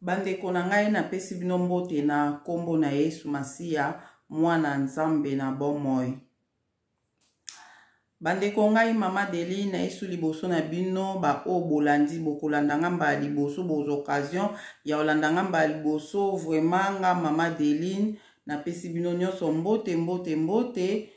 Bandeko na ngai, napesi bino mbote na nkombo na Yesu Masiya, Mwana Nzambe na bomoi. Bandeko ngai Mama Deli na Yesu liboso na bino baoyo bolandi, bokolanda nga mbala liboso, bozwa occasion ya kolanda nga mbala liboso. Vraiment nga Mama Deline napesi bino nyonso mbote, mbote, mbote.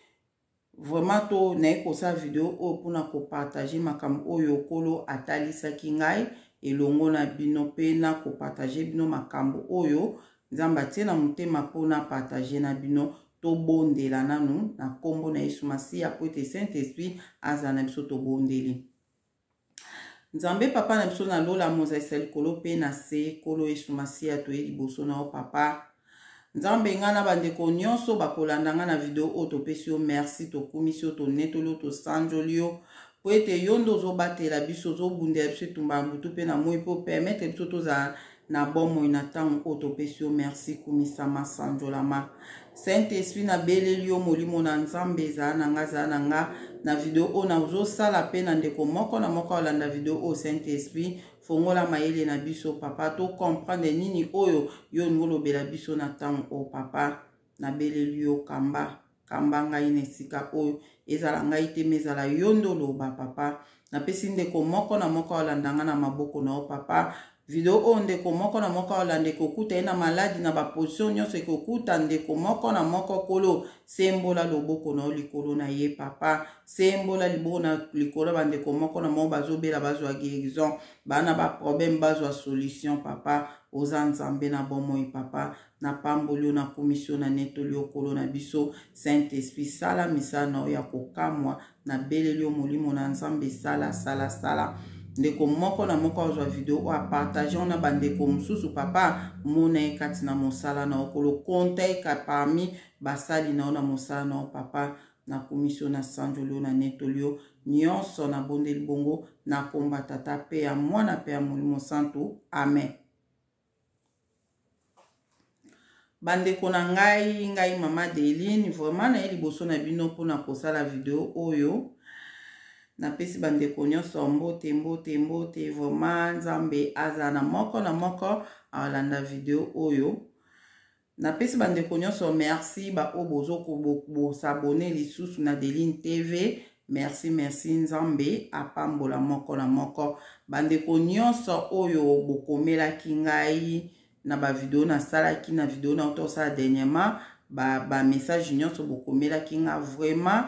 Vraiment to naye kosala video oyo mpona kopartage makambo oyo Nkolo atalisaki ngai elongo na bino, mpe na kopartage bino makambo oyo Nzambe atie na motema mpona partage na bino. Tobondela nanu na nkombo na Yesu Masiya mpo ete Saint Esprit azala na biso. Tobondeli. Nzambe papa na biso na lola, mozalisa likolo mpe na se, Nkolo Yesu Masiya, toye liboso na yo papa Nzambe. Ngai na bandeko nyonso bakolanda ngai na video oyo, topesi yo merci, tokumisi yo, tonetoli yo, tosanjoli yo, mpo ete yo nde ozobatela biso, ozobundela biso etumba ya butu mpe na moi, mpo permettre biso tozala na bomoi na ntango oyo. Topesi yo merci, kumisama, sanjolama. Saint Esprit, nabeleli yo, molimo na Nzambe, ezala na nga, ezala na nga na video oyo nazosala, mpe na ndeko moko na moko alanda video oyo. Saint Esprit, fongola mayele na biso papa, tocomprendre nini oyo yo olingi olobela biso na ntango oyo. Papa, nabeleli yo, kamba, kamba ngai na esika oyo, ezala ngai te, ma ezala yo nde oloba. Papa, napesi ndeko moko na moko alanda ngai na maboko na yo papa. Video oyo ndeko moko na moko alanda, ekokuta ye na maladi, na baposition nyonso, ekokuta ndeko moko na moko. Kolo, sembola loboko na yo likolo na ye papa, sembola liboko na likolo ya bandeko moko na moko bazobela, bazwa guérison, bana baproblème bazwa solution. Papa, oza Nzambe na bomoi. Papa, napamboli yo, nakumisi yo, nanetoli yo, Nkolo na biso. Saint Esprit, sala misala na yo ya kokamwa. Nabeleli yo, molimo na Nzambe, sala, sala, sala. Ndeko moko na moko azwa video oyo, apartage na bandeko mosusu. Papa, mona ye kati na mosala na yo. Kolo, konta ye parmi basali na yo na mosala na yo. Papa, nakumisi yo, nasanjoli yo, nanetoli yo nyonso. Nabondeli bongo nakomba Tata mpe ya Mwana mpe ya Molimo Santu, amen. Bandeko na ngai, ngai Mama Deline, vraiment naye liboso na bino mpona kosala video oyo. Napesi bandeko nyonso mbote, mbote, mbote. Vraiment Nzambe azala na moko na moko alanda video oyo. Napesi bandeko nyonso merci, baoyo bozo bosabone lisusu na Deline TV. Merci, merci. Nzambe apambola moko na moko. Bandeko nyonso oyo bokomelaki ngai na bavideo nasalaki, na video na tosala dernièrement, bamessage ba nyonso bokomelaki nga, vraiment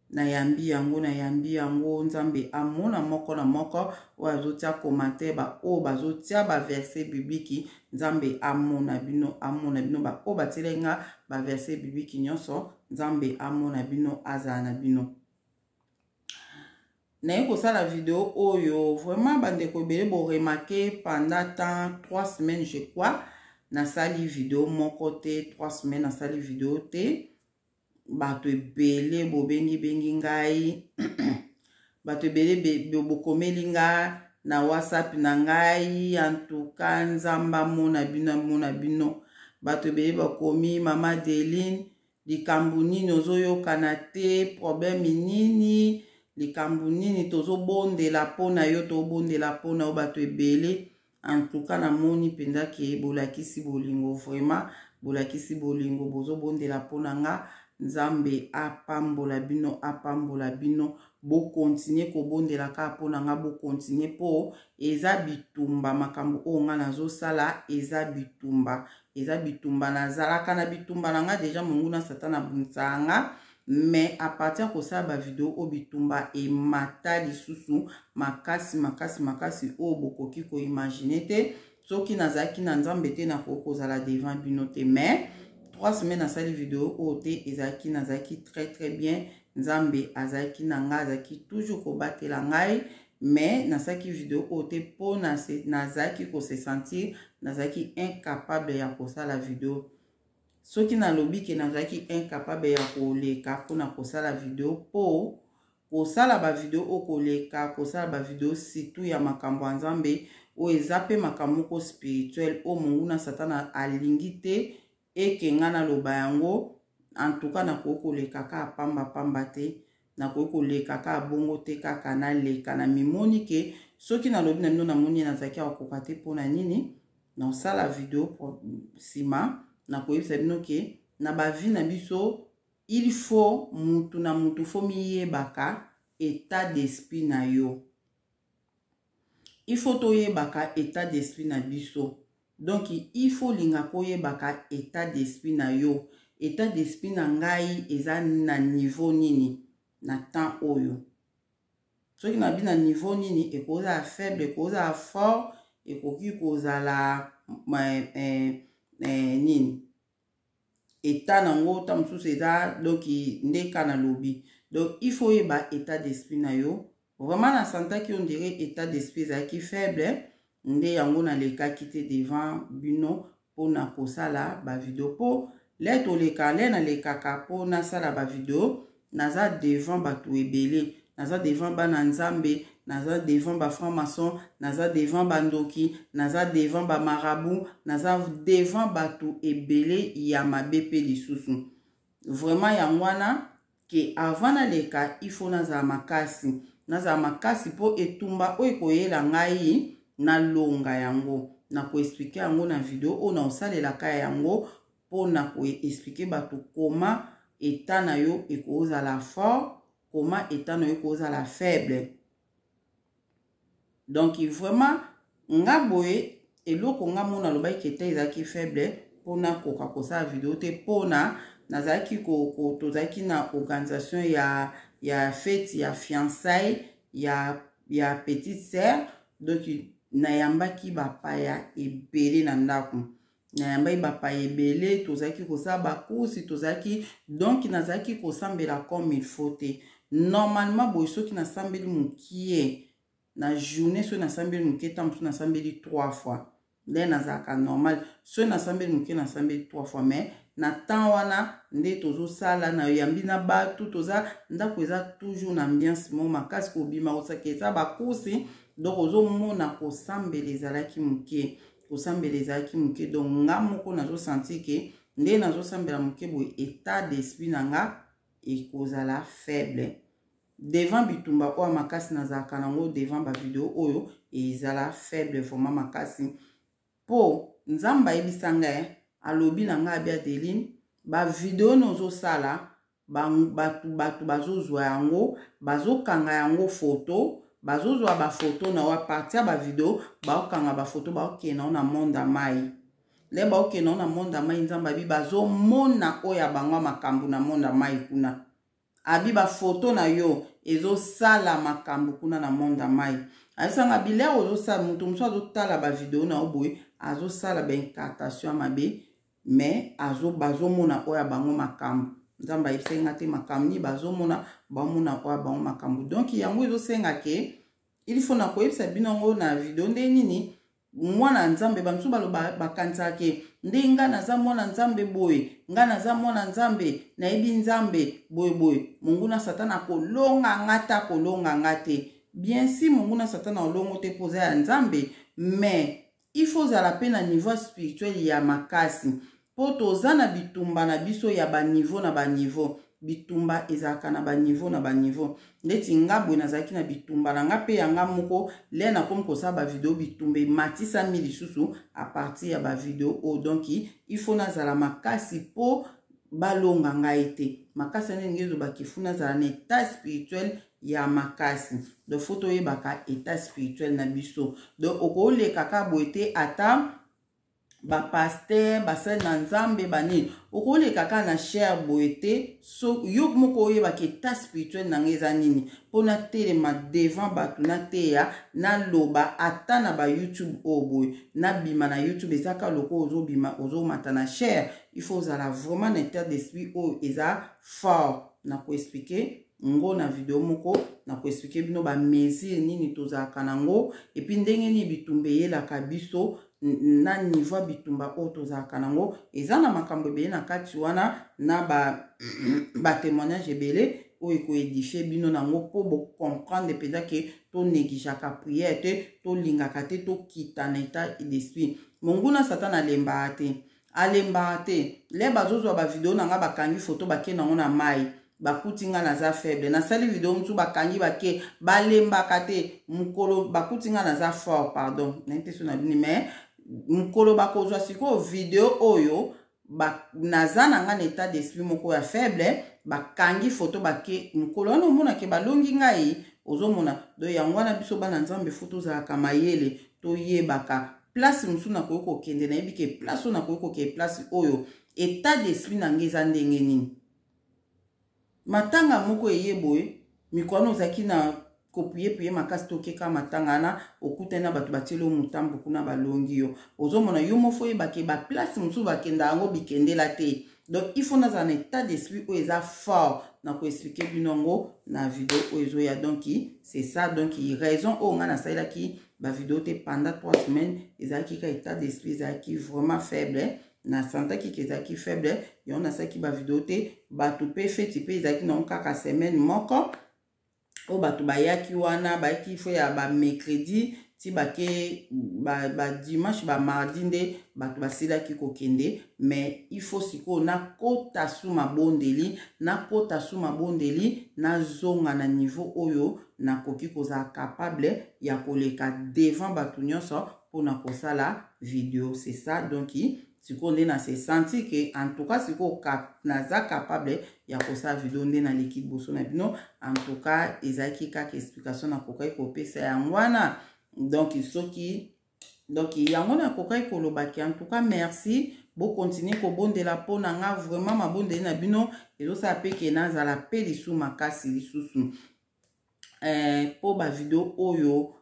nayambi yango, nayambi yango. Nzambe amona moko na moko oyo azotia commentaire, baoyo bazotia baverset biblique, Nzambe amona bino, amona bino. Baoyo batielaki nga baverset biblique nyonso, Nzambe amona bino, azala na bino. Naye kosala video oyo, vraiment bandeko ebele boremarquer, pendant temps 3 semaines, je crois, nasali video moko te. 3 semaines nasali video te. Bato ebele bobengibengi ngai, bato ebele bokomeli nga na WhatsApp na ngai. Antuka Nzambe amona bino, amona bino. Bato ebele bakomi: "Mama Deline, likambo nini ozoyokana te? Problème nini? Likambo nini? Tozobondela mpo na yo, tobondela mpo na yo." Bato ebele, en tout cas namoni mpenza ke bolakisi bolingo, vraiment bolakisi bolingo, bozobondela mpo na nga. Nzambe apambola bino, apambola bino. Bokontinue kobondela kaka mpo na nga, bokontinue, mpo eza bitumba. Makambo oyo nga nazosala eza bitumba, eza bitumba. Nazalaka na bitumba na nga déjà, monguna Satana abundisaka nga, mais à partir ya kosala bavideo oyo, bitumba emata lisusu makasi, makasi, makasi, oyo bokoki koimaginer te. Soki nazalaki na Nzambe te, nakoki kozala devant bino te. Mais 3 semaines nasali video oyo te, ezalaki nazalaki très très bien. Nzambe azalaki na ngai, azalaki toujours kobatela ngai. Mais nasalaki video oyo te mpo nazalaki kose sentir nazalaki incapable ya kosala video. Soki nalobi ke nazalaki incapable ya koleka mpona kosala video, mpo kosala bavideo oyo, koleka kosala bavideo surtout ya makambo ya Nzambe, oyo eza mpe makambo moko spirituel oyo monguna Satana alingi te eke nga naloba yango, en tout cas nakoki koleka kaka pambapamba te, nakoki koleka kaka bongo te. Kaka naleka na mimoni ke soki nalobi na bino, namoni nazalaki akokoka te. Mpona nini? Nasala video nsima, nakoyebisa bino ke na bavie na biso, il faut mutu na mutu faut miyebaka état d'esprit na yo. Il faut toyebaka état d'esprit na biso. Donc il faut linga koyebaka état d'esprit na yo. État d'esprit na ngai eza na niveau nini na temps oyo? Soki na bi na niveau nini, ekozala faible, ekozala fort, ekoki kozala nini, état nango ta mosusu eza. Donc nde ka nalobi, donc il faut oyeba état d'esprit na yo. Vraiment nasantaki, on dirait état d'esprit ezalaki faible, nde yango nalekaki te devant bino mpona kosala bavideo. Mpo le toleka, le nalekaka mpo nasala bavideo, naza devant bato ebele, naza devant bana Nzambe, naza devant bafranc maçon, naza devant bandoki, naza devant bamarabout, naza devant bato ebele ya mabe mpe lisusu. Vraiment yango wana ke avant naleka, il faut nazala makasi, nazala makasi mpo etumba oyo ekoyela ngai, nalonga yango. Nakoexpliquer yango na video oyo naosalelaka yango mpona koexpliquer bato koma état na yo ekozala fort, koma état na yo ekozala faible. Donc vraiment nga boye, eloko nga mona alobaki état ezalaki faible mpona koka kosala video te, mpona nazalaki tozalaki na organisation ya fête ya fiançaille ya petite sœur. Donc nayambaki bapaya ebele na ndako, nayambaki bapaya ebele, tozalaki kosala bacourses, tozalaki, donc nazalaki kosambela comme il faut te. Normalement boye, soki nasambeli mokie na journée, soki nasambeli moke, ta mosusu nasambeli trois fois, nde nazalaka normal. Soki nasambeli moke, nasambeli trois fois. Mais na temps wana nde tozosala, nayambi na bato, toza ndako eza toujours na ambiance moko makasi, kobima, kosaka, eza bacourses. Donc ozomona kosambela ezalaki moke, kosambela ezalaki moke. Donc nga moko nazosentir ke nde nazosambela moke boye, état d'esprit na nga ekozala faible devant bitumba oyo makasi nazalaka nango devant bavideo oyo, ezala faible vraiment makasi. Mpo Nzambe ayebisa ngai, alobi na ngai abi: "Adeline, bavideo nozosala, bato bazozwa yango, bazokanga yango foto, bazozwa bafoto na yo. À partir ya bavideo, baokanga bafoto, baokende yango na monde ya mai. Le baokende yango na monde ya mai, Nzambe abi bazomona oyo ya bango ya makambo na monde ya mai kuna. Abi bafoto na yo ezosala makambo kuna na monde ya mai." Ayebisanga bilere ozosala, moto mosusu azotala bavideo na yo boye, azosala baincantation ya mabe, mais bazomona oyo ya bango makambo. Nzambe ayebisaki nga te makambo nini bazomona, baomona oyo ya bango makambo. Donc yango ezosenga ke il faut na koyebisa bino yango na video. Nde nini, mwana Nzambe, bamosusu baloba, bakanisaka ke nde nga naza mwana Nzambe boye, nga naza mwana Nzambe, nayebi Nzambe boyeboye, monguna Satana akolonga nga te, akolonga nga te. Bien si monguna Satana olongo te mpo oza ya Nzambe, mais il faut ozala mpe na niveau spirituel ya makasi, mpo toza na bitumba na biso ya baniveau na baniveau. Bitumba ezalaka na baniveau na baniveau. Ndeti nga boye, nazalaki na bitumba na nga mpe ya nga moko. Le nakomi kosala bavideo, bitumba ematisami lisusu à partir ya bavideo oyo. Donc il faut nazala makasi mpo balonga ngai te. Makasi wana ndenge ezobaki, faut nazala na état spirituel ya makasi. Donc faut toyebaka état spirituel na biso. Donc okoleka ka boye te, ata bapasteur, basali na Nzambe, banini, okoleka kaka na chaire boye te. So yo moko oyebaka état spirituel na ngai eza nini mpo natelema devant bato, nateya, naloba ata na baYouTube oyo boye, nabima na YouTube. Eza kaka lokola ozobima, ozomata na chaire. Il faut ozala vraiment na état d'esprit oyo eza fort. Na koexpliquer ngo na video moko, na koexpliquer bino bamesure nini tozalaka nango, et puis ndenge nini bitumba eyelaka biso na niveau ya bitumba oyo tozalaka nango. Eza na makambo ebele na kati wana, na batémoignage ba ebele oyo ekoédifier bino nango mpo bocomprendre mpenza ke tonégligeaka prière te, tolingaka te tokita na état d'esprit. Monguna Satana alembaka te, alembaka te. Le bazozwa bavideo na nga, bakangi foto, bakende yango na mai, bakuti nga naza faible. Nasali video mosusu, bakangi, bake, balembaka te. Mokolo bakuti nga naza fort, pardon, nayebi te so na bini, mais Mokolo bakozwa sikoyo video oyo ba, naza na ngai na état d'esprit moko ya faible, bakangi foto bake, mokolo wana omonake balongi ngai. Ozomona? Do yango wana biso bana Nzambe fo tozalaka mayele, toyebaka place mosusu nakoki kokende. Nayebi ke place oyo nakoki kokende, place oyo état d'esprit na ngai eza ndenge nini. Matanga moko eye boye, mikolo wana ozalaki na kopuyepuye makasi, tokeka matanga wana, okutani na bato batieli yo motambo kuna, balongi yo. Ozomona? Yo mofo oyebake baplace mosusu bakenda yango bikendela te. Donc il faut nazala na état d'esprit oyo eza fort. Na koexpliquer bino yango na video oyo ezoya. Donc c'est ça. Donc raison oyo ngai nasalelaki bavideo te pendant 3 semaines ezalaki ka état d'esprit ezalaki vraiment faible. Nasantaki ke ezalaki faible, yango nasalaki bavideo te. Bato mpe feti mpe ezalaki nango kaka semaine moko oyo bato bayaki wana, bayaki fo ya bamercredi ti bake badimanche, ba bamardi nde bato basilaki kokende. Mais il faut sikoyo nakota su mabondeli, nakota su mabondeli, nazonga na niveau oyo nakoki kozala capable ya koleka devant bato nyonso mpona kosala video. C'est ça. Donc sikoyo nde na se senti ke en tout cas sikoyo naza capable ya kosala video, nde naleki liboso na bino. En tout cas ezalaki kaka explication nakokaki kopesa yango wana. Donc soki, donc yango nakokaki kolobaki. En tout cas merci, bokontinue kobondela mpo na nga. Vraiment mabondeli na bino ezosala mpe ke nazala mpe lisusu makasi lisusu mpo bavideo oyo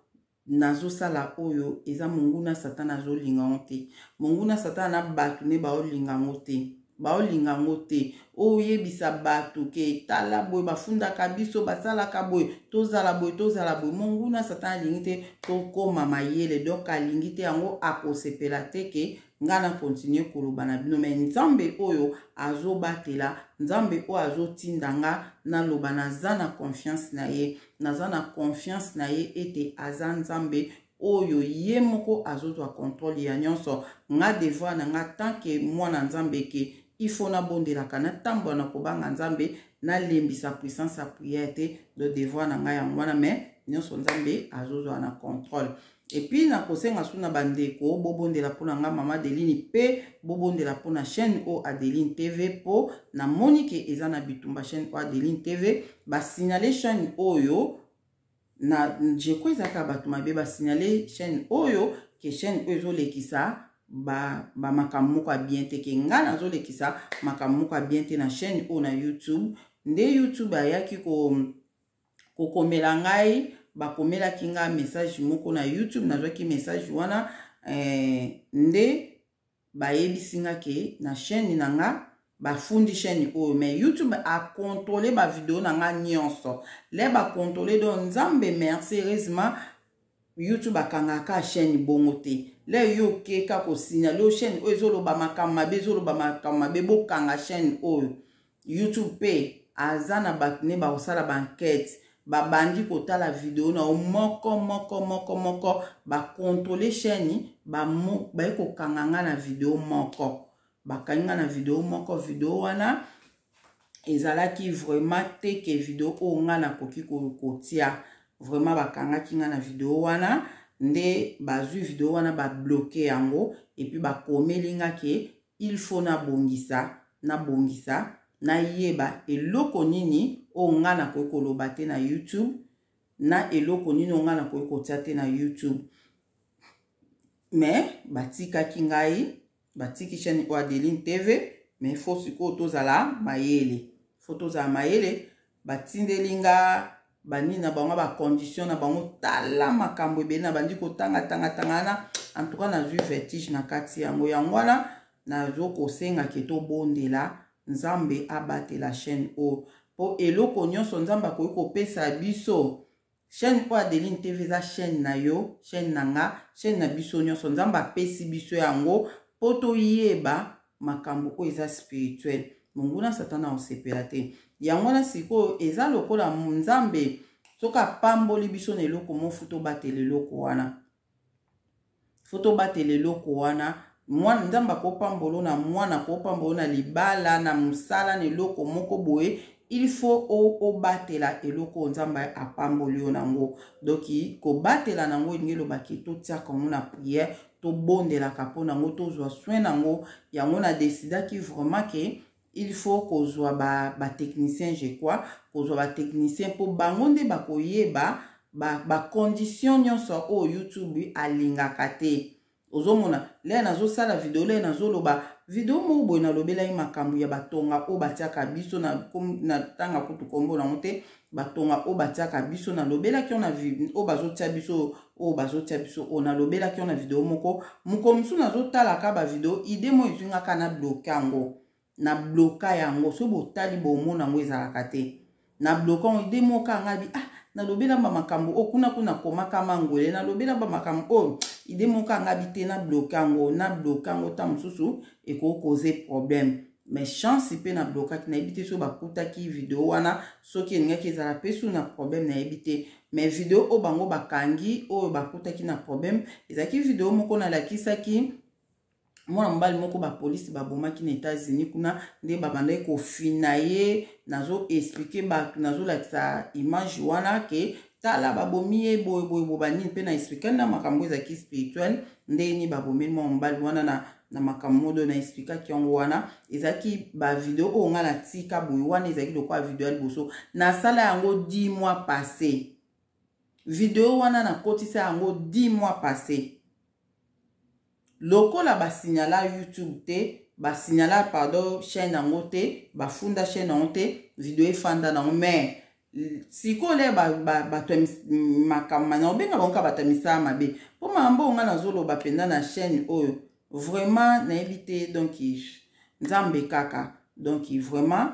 nazosala oyo eza monguna Satana azolinga yango te. Monguna Satana na bato nde baolinga yango te, baolinga yango te. Oyebisa bato ke tala boye, bafundaka biso, basalaka boye, tozala boye, tozala boye. Monguna Satana alingi te tokóma mayele. Donc alingi te yango, akosepela te ke ngai na continue koloba na bino. Me Nzambe oyo azobatela, Nzambe oyo azotinda nga naloba, naza na confiance na ye, naza na confiance na ye ete aza Nzambe oyo ye moko azozwa contrôle ya nyonso. Nga devoir na nga tant que mwana Nzambe ke il faut nabondelaka, natambola na kobanga Nzambe, nalembisa puissance ya prière te. Do devoir na ngai yango wana. Mais nyonso Nzambe azozwa na contrôle. Et puis nakosenga su na bandeko bobondela mpona nga mama Adeline, mpe bobondela mpona chaîne oyo Adeline TV, mpo namoni ke eza na bitumba. Chaîne oyo Adeline TV, basignale chaîne oyo na jeko, ezalaka bato mabe basignale chaîne oyo ke chaîne oyo ezolekisa bamakambo moko ya bien te, ke ngai nazolekisa makambo moko ya bien te na chaîne oyo na YouTube. Nde YouTube ayaki kokomela ngai, bakomelaki ngai message moko na YouTube. Nazwaki message wana nde bayebisi nga ke na chaîne na nga bafundi chaîne oyo. Mais YouTube acontrôle bavideo na nga nyonso le bacontrôle. Donc Nzambe merci, heureusement YouTube akangaka chaîne bongo te. Le yo okeka kosignale oyo chaîne oyo ezoloba makambo mabe, ezoloba makambo mabe, bokanga chaîne oyo. YouTube mpe aza na bato nde bakosala baenquête, babandi kotala video na yo moko moko moko moko, bacontrôle chaîne, baye kokanga nga na video moko. Bakangi nga na video moko. Video wana ezalaki vraiment te ke video oyo nga nakoki kotia. Vraiment bakangaki nga na video wana, nde bazwi video wana, babloquer yango. Et puis bakomeli nga ke il faut nabongisa, nabongisa, nayeba eloko nini oyo nga nakoki koloba te na YouTube, na eloko nini oyo nga nakoki kotia te na YouTube. Mais batikaki ngai, batiki chaîne oyo Adeline TV. Mais faut sikoyo tozala mayele, faut tozala mayele. Batindeli nga banini na bango, bacondition na bango. Tala makambo ebele na bandi kotangatangatanga wana. En tout cas nazwi vertige na kati yango. Yango wana nazokosenga ke tobondela, Nzambe abatela chaîne oyo, mpo eloko nyonso Nzambe akoki kopesa biso. Chaîne oyo Adeline TV eza chaîne na yo, chaîne na nga, chaîne na biso nyonso. Nzambe apesi biso yango mpo toyeba makambo oyo eza spirituel. Monguna Satana osepela te. Yango wana sikoyo eza lokola Nzambe soki apamboli biso na eloko mofu, tobatela eloko wana, fo tobatela eloko wana. Mwana Nzambe akopambola na mwana, akopambola na libala, na mosala, na eloko moko boye. Il faut obatela eloko oyo Nzambe apamboli yo nango. Donc kobatela nango elingi elobaki totiaka yango na prière. Tobondelaka mpo na yango, tozwa soin na yango. Yango na decidaki vraiment ke il faut kozwa batechnicien ba, je crois kozwa batechnicien mpo bango nde bakoyeba bacondition ba nyonso oyo YouTube alingaka te. Ozomona lere nazosala video, lere nazoloba video moko boye, nalobelaki makambo ya batonga oyo batiaka biso na ntanga kutu kombo nango te, batonga oyo batiaka biso, nalobelaki na oyo bazotia biso, oyo bazotia biso oyo nalobelaki yo na video moko. Mokolo mosusu nazotalaka bavideo, ide moko ezwingaka na bloke yango, na bloka yango. Soki botali bomona yango ezalaka te, na bloka yango. Ide moko anga bi ah, nalobela ba makambo oyo kuna kuna, komaka mangwele, nalobela ba makambo oyo. Ide moko anga bi te, na bloke yango, na bloke yango. Ta mosusu ekoki cause problème, mais chance mpe na blokaki. Nayebi te soki bakutaki video wana, soki elingaki ezala mpe su na problème, nayebi te. Mais video oyo bango bakangi, oyo bakutaki na problème, ezalaki video moko nalakisaki mwana mobali moko bapolisi babomaki na États-Unis kuna, nde babandaki kofina ye. Nazo explike bato, nazolakisa image wana ke tala, babomi ye boye boye boye banini, mpe na explike na makambo ezalaki spirituel, ndenge nini babomeli mwana mobali wana na makambo modo. Na explikaki yango wana. Ezalaki bavideo oyo ngai natika boye wana, ezalaki lokola video ya liboso nasala yango 10 mois passé. Video wana nakotisa yango 10 mois passé. Lokola basignala YouTube te, basignala, pardon, chaîne yango te, bafunda chaîne yango te, video efanda nango. Mais sikoyo le bato ya makambo mana, obenga bango kaka bato ya misala mabe, mpo makambo oyo ngai nazoloba mpenza na chaîne oyo, vraiment nayebi te. Donc Nzambe kaka, donc vraiment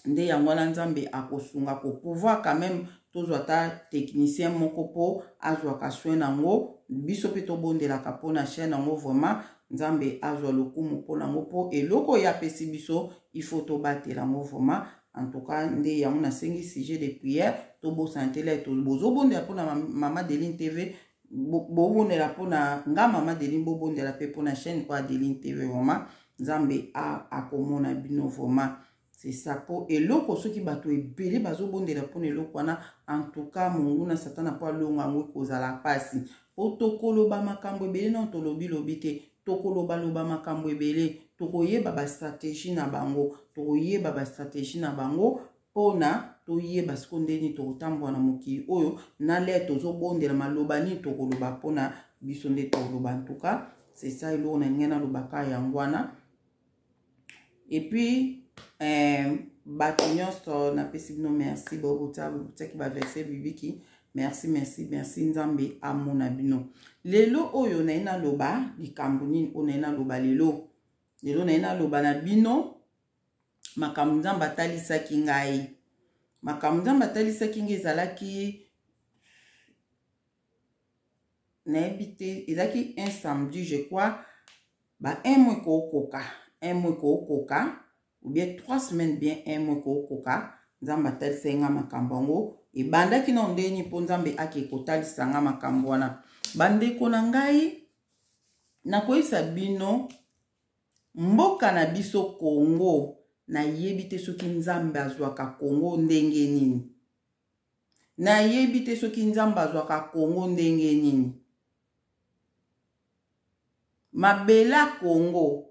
nde yango wana Nzambe akosunga kopouvoir quand même tozwa ata technicien moko mpo azwaka soin nango. Biso mpe tobondelaka mpo na chaîne yango. Vraiment Nzambe azwa lokumu mpo nango, mpo eloko oyo apesi biso, il faut tobatela yango vraiment. En tout cas nde yango nasengi sujet de prière. Tobosana te, le bozobondela mpona Mama Deline TV, bobondela mpona nga Mama Deline, bobondela mpe mpona chaîne oyo Adeline TV. Vraiment Nzambe akomona bino vraiment. C'est ça, mpo eloko soki bato ebele bazobondela mpona eloko wana, en tout cas monguna Satana mpo alonga yango ekozala mpasi, mpo tokoloba makambo ebele. Nano tolobi lobi te, tokolobaloba makambo ebele, tokoyeba bastratégie na bango, tokoyeba bastratégie na bango mpona toyeba siko ndeni tokotambola na mokili oyo. Na le tozobondela, maloba nini tokoloba mpona biso nde tokoloba. En tout cas c'est ça, eloko na ngai nalobaka yango wana. Et puis bato nyonso napesi bino merci, botiaki baverset biblique. Merci, merci, merci. Nzambe amona bino. Lelo oyo naye naloba likambo nini? Oyo naye naloba lelo, lelo naye naloba na bino makambo Nzambe atalisaki ngai. Makambo Nzambe atalisaki ngai ezalaki, nayebi te, ezalaki un samedi je crois, ba un mois ekokoka, un mois ekokoka ou bien 3 semaines, bien un mois ekokoka. Nzambe atalisaki nga makambo yango. Ebandaki nano ndeni mpo Nzambe ake kotalisa nga makambo wana? Bandeko na ngai, nakoyebisa bino, mboka na biso Kongo, nayebi te soki Nzambe azwaka Kongo ndenge nini. Nayebi te soki Nzambe azwaka Kongo ndenge nini. Mabele ya Kongo,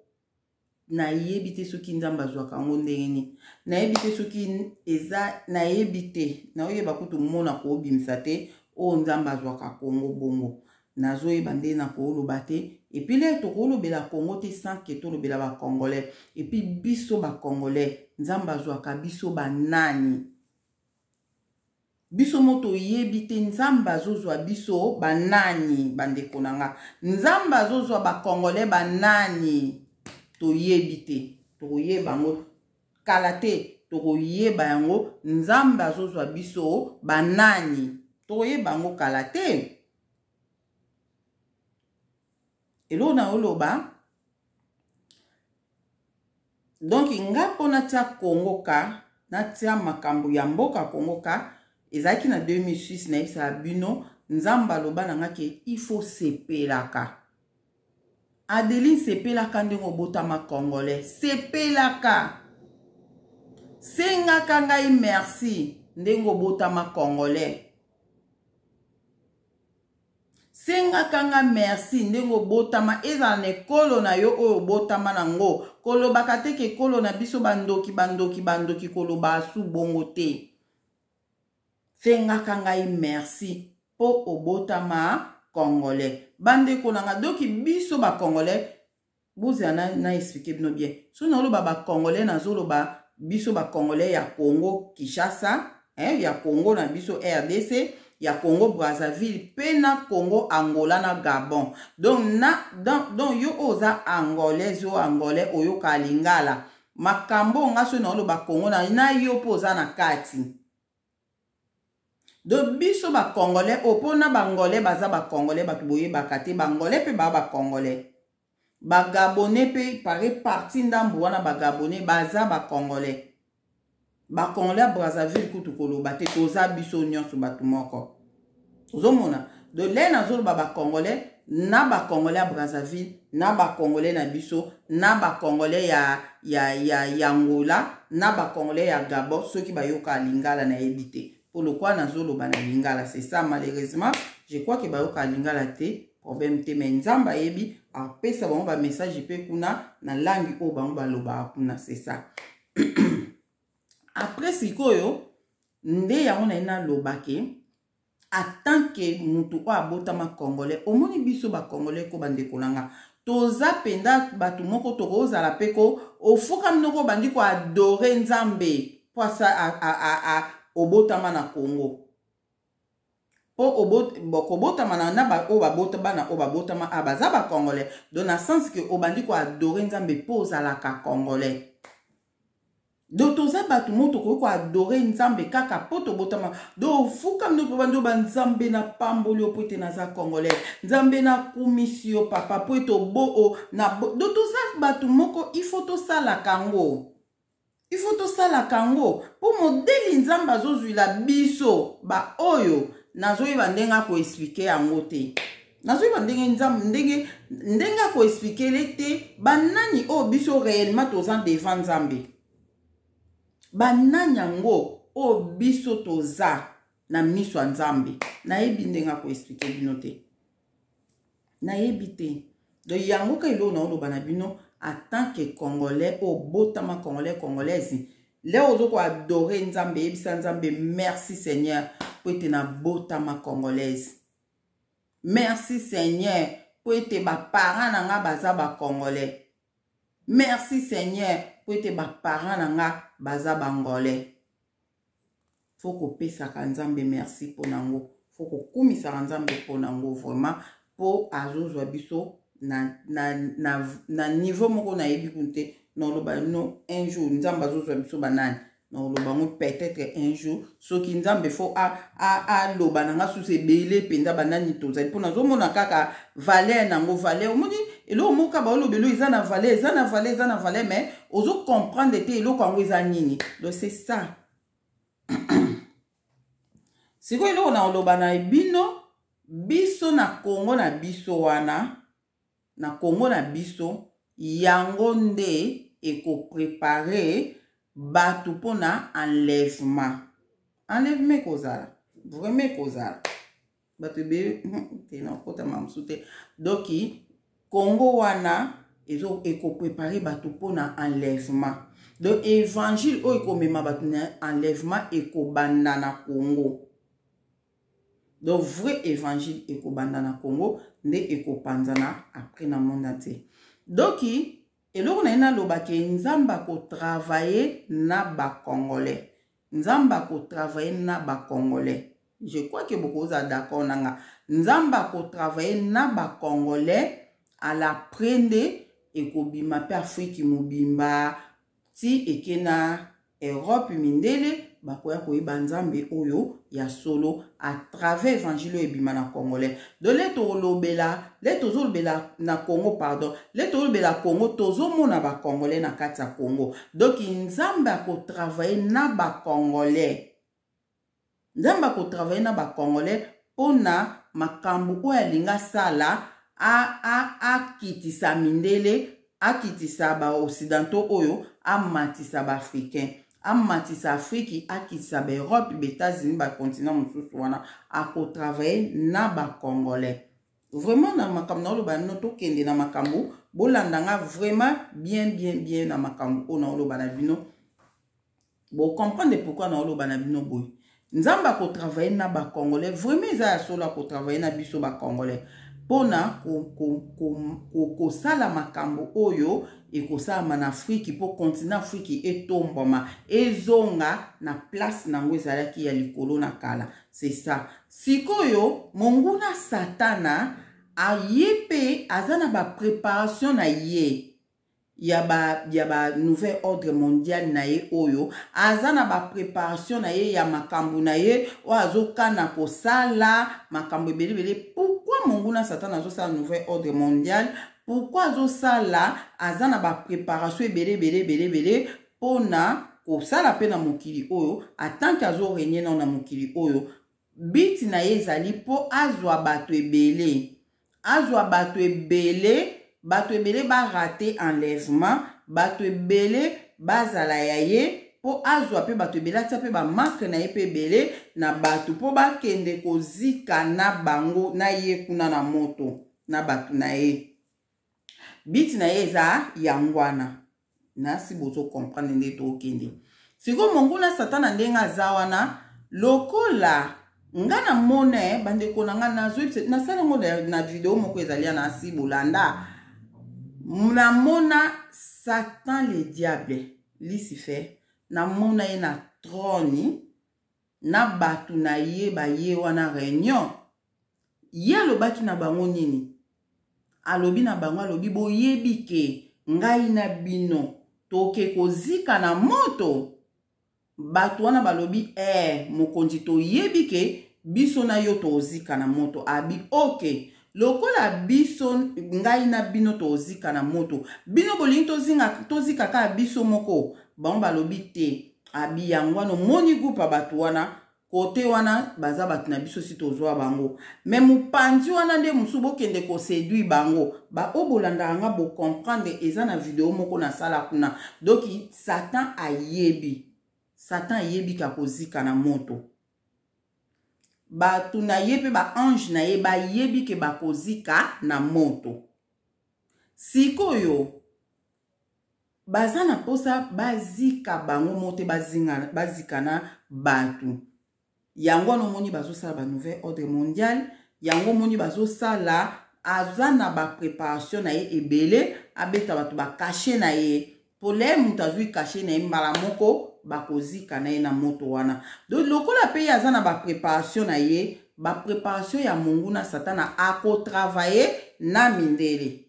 nayebi te soki Nzambe azwaka yango ndenge nini. Nayebi te soki eza, nayebi te, naoyeba kutu mona koobimisa te oyo Nzambe azwaka Kongo bongo. Nazoyeba nde nakoloba te. Et puis le tokolobela Kongo te sans ke tolobela bacongolais. Et puis biso bacongolais, Nzambe azwaka biso banani? Biso mo toyebi te Nzambe azozwa biso banani. Bandeko na nga, Nzambe azozwa bacongolais banani? Toyebi te. Tokoyeba yango kala te, tokoyeba yango. Nzambe azozwa biso banani? Tokoyeba yango kala te. Eloko na oloba, donc nga mpo natia Kongo ka, natia makambo ya mboka Kongo ka, ezalaki na 2006. Nayebisaka bino, Nzambe aloba na nga ke il faut sepelaka. Adeline, sepelaka ndenge obotama congolais, sepelaka, sengaka ngai merci ndenge obotama congolais. Sengaka nga merci ndenge obotama, ezala na ekolo na yo oyo obotama na ngo. Kolobaka te ke ekolo na biso bandoki, bandoki, bandoki, koloba asu bongo te. Sengaka ngai merci po obotama congolais. Bandeko na nga, doki biso ba congolais, bozela na, na expliquer bino bien. So naoloba ba congolais, nazoloba biso ba congolais ya Congo Kinshasa, hein, ya Congo na biso RDC, ya Congo Brazzaville pe na Congo Angola na Gabon. Donc na donc, donc yo oza angolais, yo angolais oyoka lingala. Makambo nga so naoloba Congo na, na yo po oza na kati. Donc biso ba congolais oyo mpo na bangolais baza ba congolais, bato boyebaka te bangolais mpe baa ba congolais, ba gabonais mpe pare parti ndambu wana ba gabonais baza ba congolais, ba congolais ya Brazzaville kutu koloba te, toza biso nyonso bato moko. Ozomona donc le nazoloba ba congolais na ba congolais ya Brazzaville na ba congolais na biso na ba congolais ya Angola na ba congolais ya Gabon, soki bayoka lingala nayebi te, mpo lokwa nazoloba na lingala, c'est ça. Malheureusement, je crois que bayoka lingala te, problème te, mais Nzambe ayebi, apesa bango bamessage mpe kuna na langue oyo bango balobaka kuna, c'est ça. Après sikoyo nde yango na ye nalobake en tant que mutu oyo abotama congolais. Omoni biso bacongolais ko, bandeko na nga, toza mpenza bato moko tokozala mpe ko ofukami noko obandi koadorer Nzambe mpo asa obotama na Congo, mpo kobotama na oyo babota bana oyo babotama a baza bacongolais. Donc na sens ke obandi koadorer Nzambe mpo ozalaka congolais. Donc toza bato moko tokoki koadorer Nzambe kaka mpo tobotama. Donc ofukami no mpo bandi oba: Nzambe, napamboli yo mpo ete naza congolais. Nzambe, nakumisi yo papa mpo ete obo na. Donc toza bato moko, il faut tosalaka yango, il faut tosalaka yango mpo modeli Nzambe azozwila biso baoyo. Nazoyeba ndenge akoexpliquer yango te, nazoyeba ndenge Nzambe ndenge akoexpliquer te banani oyo biso réellement toza devant Nzambe, banani yango oyo biso toza na miso ya Nzambe. Nayebi ndenge akoexpliquer bino te, nayebi te. Donc yango ka eloko naoloba na bino en tant que congolais oyo botama congolais, congolaise, leo ozo koadorer Nzambe, yebisa Nzambe: merci Seigneur po ete nabotama congolaise. Merci Seigneur po ete baparent na nga baza bacongolais. Merci Seigneur po ete baparent na nga baza bangolais. Faut kopesaka Nzambe merci mpo nango, faut kokumisaka Nzambe mpo nango vraiment, mpo azozwa biso na niveau moko nayebi kunu te. Naoloba no un jour Nzambe azozwa biso banani, naoloba ngo peut-être un jour soki Nzambe faut aloba na nga susu ebele mpenza banani tozali, mpo nazomona kaka valeur nango, valeur. Omoni eloko moko kaka baoloba, eloko eza na valeur, eza na valeur, eza na valeur, mais ozocomprendre te eloko yango eza nini. Donc c'est ça. Sikoyo eloko na koloba na bino, biso na Kongo na biso wana, na Kongo na biso, yango nde ekopréparer bato mpona enlèvement. Enlèvement ekozala vraiment, ekozala bato ebele te, nakotama mosusu te. Donc Kongo wana ekopréparer bato mpona enlèvement. Donc évangile oyo ekomema bato na enlèvement ekobanda na Congo. Donc vrai évangile ekobanda na Congo nde ekopanzana après na monde entier. Donc eloko na ye nalobaki, Nzambe akotravailler na bacongolais, Nzambe akotravailler na bacongolais. Je crois que bokozala d'accord na nga. Nzambe akotravailler na bacongolais, après nde ekobima mpe Afriki mobimba ti eke na Europe. Mindele bakoya koyeba Nzambe oyo ya solo à travers évangile oyo ebima na congolais. Donc le tolobela, le tozolobela na Congo, pardon, le tolobela Congo, tozomona bacongolais na kati ya Congo. Donc Nzambe akotravailler na bacongolais, Nzambe akotravailler na bacongolais mpona makambo oyo alingi asala, akitisa mindele, akitisa baoccidentaux oyo, amatisa baafricain, amatisa Afriki, akitisa baEurope, baÉtats-Unis, bacontinent mosusu wana. Akotravailler na bacongolais. Vraiment na makambo naoloba na bino, tokende na makambo, bolanda nga vraiment bien bien bien na makambo oyo naoloba na bino, bocomprendre pourquoi naoloba na bino boye. Nzambe akotravaille na bacongolais, vraiment eza ya solo, akotravaille na biso bacongolais mpona kosala makambo oyo ekosalama na Afriki, mpo continent Afriki etombwama, ezonga na place nango ezalaki ya likolo na kala. C'est ça. Sikoyo monguna Satana aye mpe aza na bapréparation na ye ya ba nouvel ordre mondial na ye oyo aza na bapréparation na ye ya makambo na ye oyo azokana kosala makambo ebelebele. Pourquoi monguna Satana azosala nouvel ordre mondial? Pourquoi azosala? Aza na bapréparation ebele ebele ebele ebele mpona kosala mpe na mokili oyo. Atanke azorégner nao na mokili oyo, but na ye ezali mpo azwa bato ebele, azwa bato ebele, bato ebele barater enlèvement, bato ebele bazala ya ye, mpo azwa mpe bato ebele, atia mpe bamarques na ye mpe ebele na bato, mpo bakende kozika na bango na ye kuna na moto na bato na ye. But na ye eza yango wana. Nasi bozocomprendre nde tokende sikoyo. Monguna Satana, ndenge aza wana, lokola nga na mona, bandeko na nga, nasala yango na video moko ezali ya nasi bolanda. Namona Satan le diable, Lucifer, namona ye na trône na bato na ye. Baye wana réunion, ye alobaki na bango nini? Alobi na bango, alobi: "Boyebi ke ngai na bino toke kozika na moto?" Bato wana balobi: "Mokonzi, toyebi ke biso na yo tozika na moto." Abi: "Ok, lokola biso, ngai na bino tozika na moto, bino bolingi tozika kaka biso moko?" Bango balobi: "Te." Abi: "Yango wana omoni groupe ya bato wana kote wana, baza bato na biso, si tozwa bango me mopanzi wana nde mosusu bokende koséduire bango." Baoyo bolandaka nga bocomprendre, eza na video moko nasala kuna. Donc Satan ayebi, Satan ayebi ka kozika na moto. Bato na ye mpe baange na ye bayebi ke bakozika na moto. Sikoyo baza na mposa bazika bango mo te, bazika na bato. Yango wana omoni bazosala banouvel ordre mondial. Yango omoni bazosala, aza na bapréparation na ye ebele, abeta bato bacachets na ye. Pole moto azwi cachet na ye, mbala moko bakozika na ye na moto wana. Donc lokola mpe ye aza na bapréparation na ye, bapréparation ya monguna Satana, akotravailler na mindele,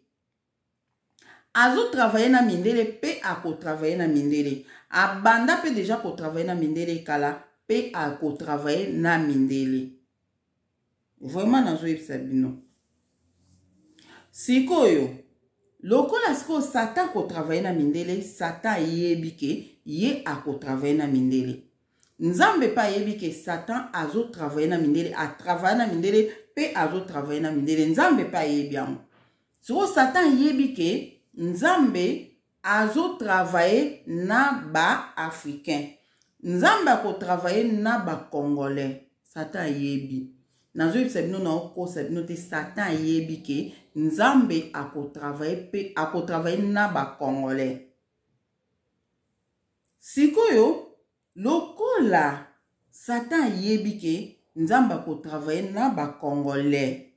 azotravailler na mindele mpe akotravailler na mindele. Abanda mpe déjà kotravailler na mindele kala, mpe akotravailler na mindele. Vraiment nazoyebisa bino sikoyo, lokola sikoyo Satan akotravailler na mindele, Satan ayebi ke ye akotravailler na mindele, Nzambe mpe ayebi ke Satan azotravailler na mindele, atravailler na mindele mpe azotravailler na mindele. Nzambe mpe ayebi yango. Sikoyo Satan ayebi ke Nzambe azotravailler na baafricain, Nzambe akotravailler na bacongolais. Satan ayebi. Nazoyebisa bino, naokosa bino te. Satan ayebi ke Nzambe akotravailler mpe akotravailler na bacongolais. Sikoyo lokola Satan ayebi ke Nzambe akotravailler na bacongolais,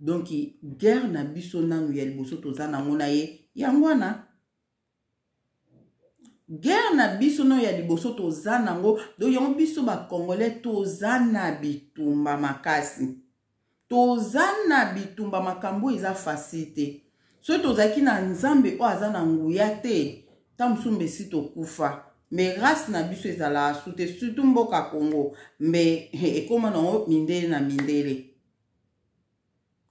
donc guerre na biso nanu ya liboso toza nango na ye, yango wana guerre na biso no ya liboso toza nango. Donc yango biso bacongolais toza na bitumba makasi, toza na bitumba. Makambo eza facile te. Soki tozalaki na Nzambe oyo aza na nguya te, ta mosusu mbe esi tokufa. Mais race na biso ezalaka su te, surtout mboka Congo mbe ekóma nango mindele na mindele.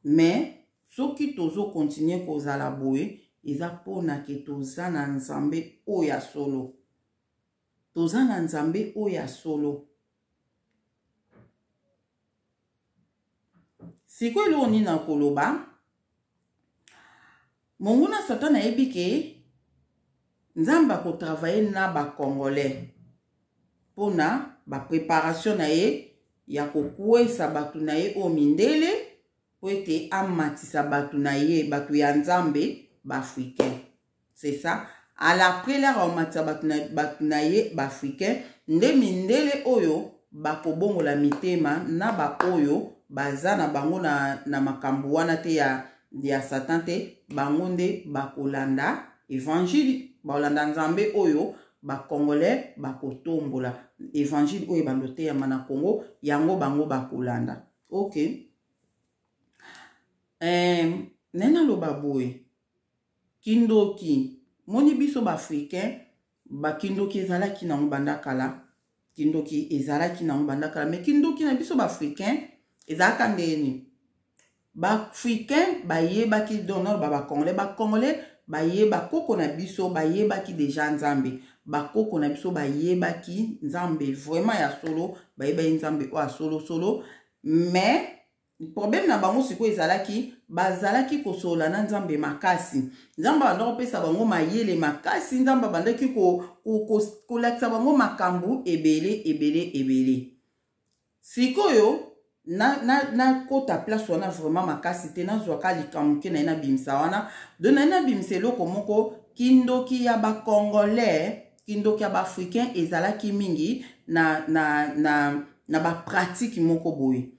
Mais soki tozocontinuer kozala boye, eza mpona ke toza na Nzambe oyo ya solo, toza na Nzambe oyo ya solo. Sikoyo eloko nini na koloba? Monguna Satan ayebi ke Nzambe akotravailler na bacongolais mpona bapréparation na ye ya kokwesa bato na ye oyo mindele. mpo ete amatisa bato na ye, bato ya Nzambe, baafricain. C'est ça. À l'après l'heure akomatisa bato na ye baafricain, nde mindele oyo bakobongola mitema na baoyo baza na bango na makambo wana te ya Satan te, bango nde bakolanda évangile, bakolanda Nzambe oyo bacongolais bakotombola, évangile oyo ebanda oteyama na Congo, yango bango bakolanda. Ok, naye naloba boye, kindoki moni biso baafricain, bakindoki ezalaki nango banda kala, kindoki ezalaki nango banda kala. Mais kindoki na biso baafricain ezalaka ndeni? Baafricain bayebaki, donc naloba bacongolais, bacongolais bayeba, koko na biso bayebaki déjà Nzambe. Bakoko na biso bayebaki Nzambe vraiment ya solo, bayebaki Nzambe oyo ya solosolo. Mais problème na bango sikoyo ezalaki, bazalaki kosolola na Nzambe makasi. Nzambe abandaki kopesa bango mayele makasi, Nzambe abandaki kolakisa bango makambo ebele ebele ebele. Sikoyo nakota place wana vraiment makasi te, nazwaka likambo moke na ye, nabimisa wana. Donc naye nabimisa eloko moko, kindoki ya bacongolais, kindoki ya baafricain ezalaki mingi na bapratique moko boye.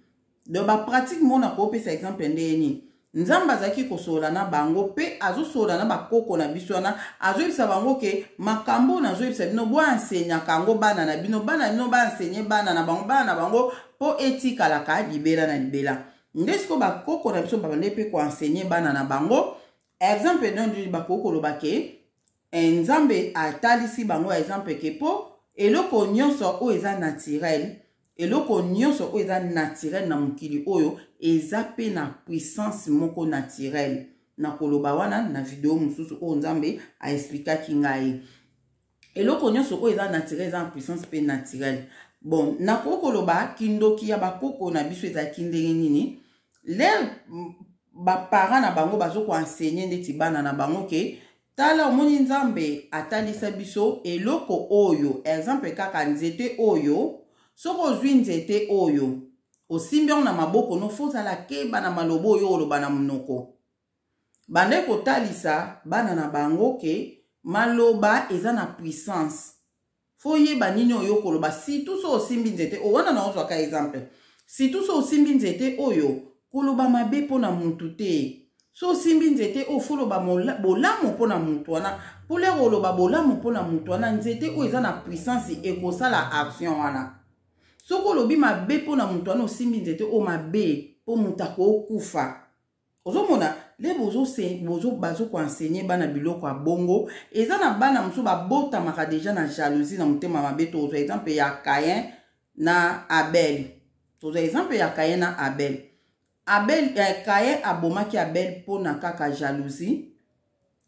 Donc bapratique moko, nakopesa exemple ndenge nini Nzambe azalaki kosolola na bango mpe azosolola na bakoko na biso wana. Azoyebisa bango ke makambo oyo nazoyebisa bino, boenseignaka yango bana na bino, bana na bino baenseigner bana na bango, bana na bango, mpo etikalaka libela na libela. Nde sikoyo bakoko na biso babande mpe koenseigner bana na bango. Exemple, donc bakoki koloba ke Nzambe atalisi bango, exemple ke mpo eloko nyonso oyo eza naturel, eloko nyonso oyo eza naturel na mokili oyo eza mpe na puissance moko naturelle. Na koloba wana na video mosusu oyo Nzambe aexpliquaki ngai, eloko nyonso oyo eza naturel eza na puissance mpe naturelle. Bon, nakoki koloba kindoki ya bakoko na biso ezalaki ndenge nini? L'heure baparent na bango bazokoenseigner ndeti bana na bango ke tala, omoni, Nzambe atalisa biso eloko oyo, exemple kaka nzete oyo. Soki ozwi nzete oyo, osimbi yango na maboko, no fo ozala keba na maloba oyo oloba na monoko. Bandeki kotalisa bana na bango ke maloba eza na puissance, fo oyeba nini oyo koloba, surtout so osimbi nzete oyo wana. Na ozwaka exemple, surtout so osimbi nzete oyo, koloba mabe mpo na mutu te. So osimbi nzete oyo, fo loba bolamu mpo na mutu wana, mpo l'heure oloba bolamu mpo na mutu wana, nzete oyo eza na puissance, ekosala action wana. Soki olobi mabe mpo na mutu wana, osimbi nzete oyo mabe, mpo moto akokufa. Ozomona le bazokoenseigner bana biloko ya bongo. Eza na bana mosusu babotamaka déjà na jalousie, na motema mabe. Tozwa exemple ya Caïn na Abel. Tozwa exemple ya Caïn na Abel. Abel, Caïn abomaki Abel mpona kaka jalousie,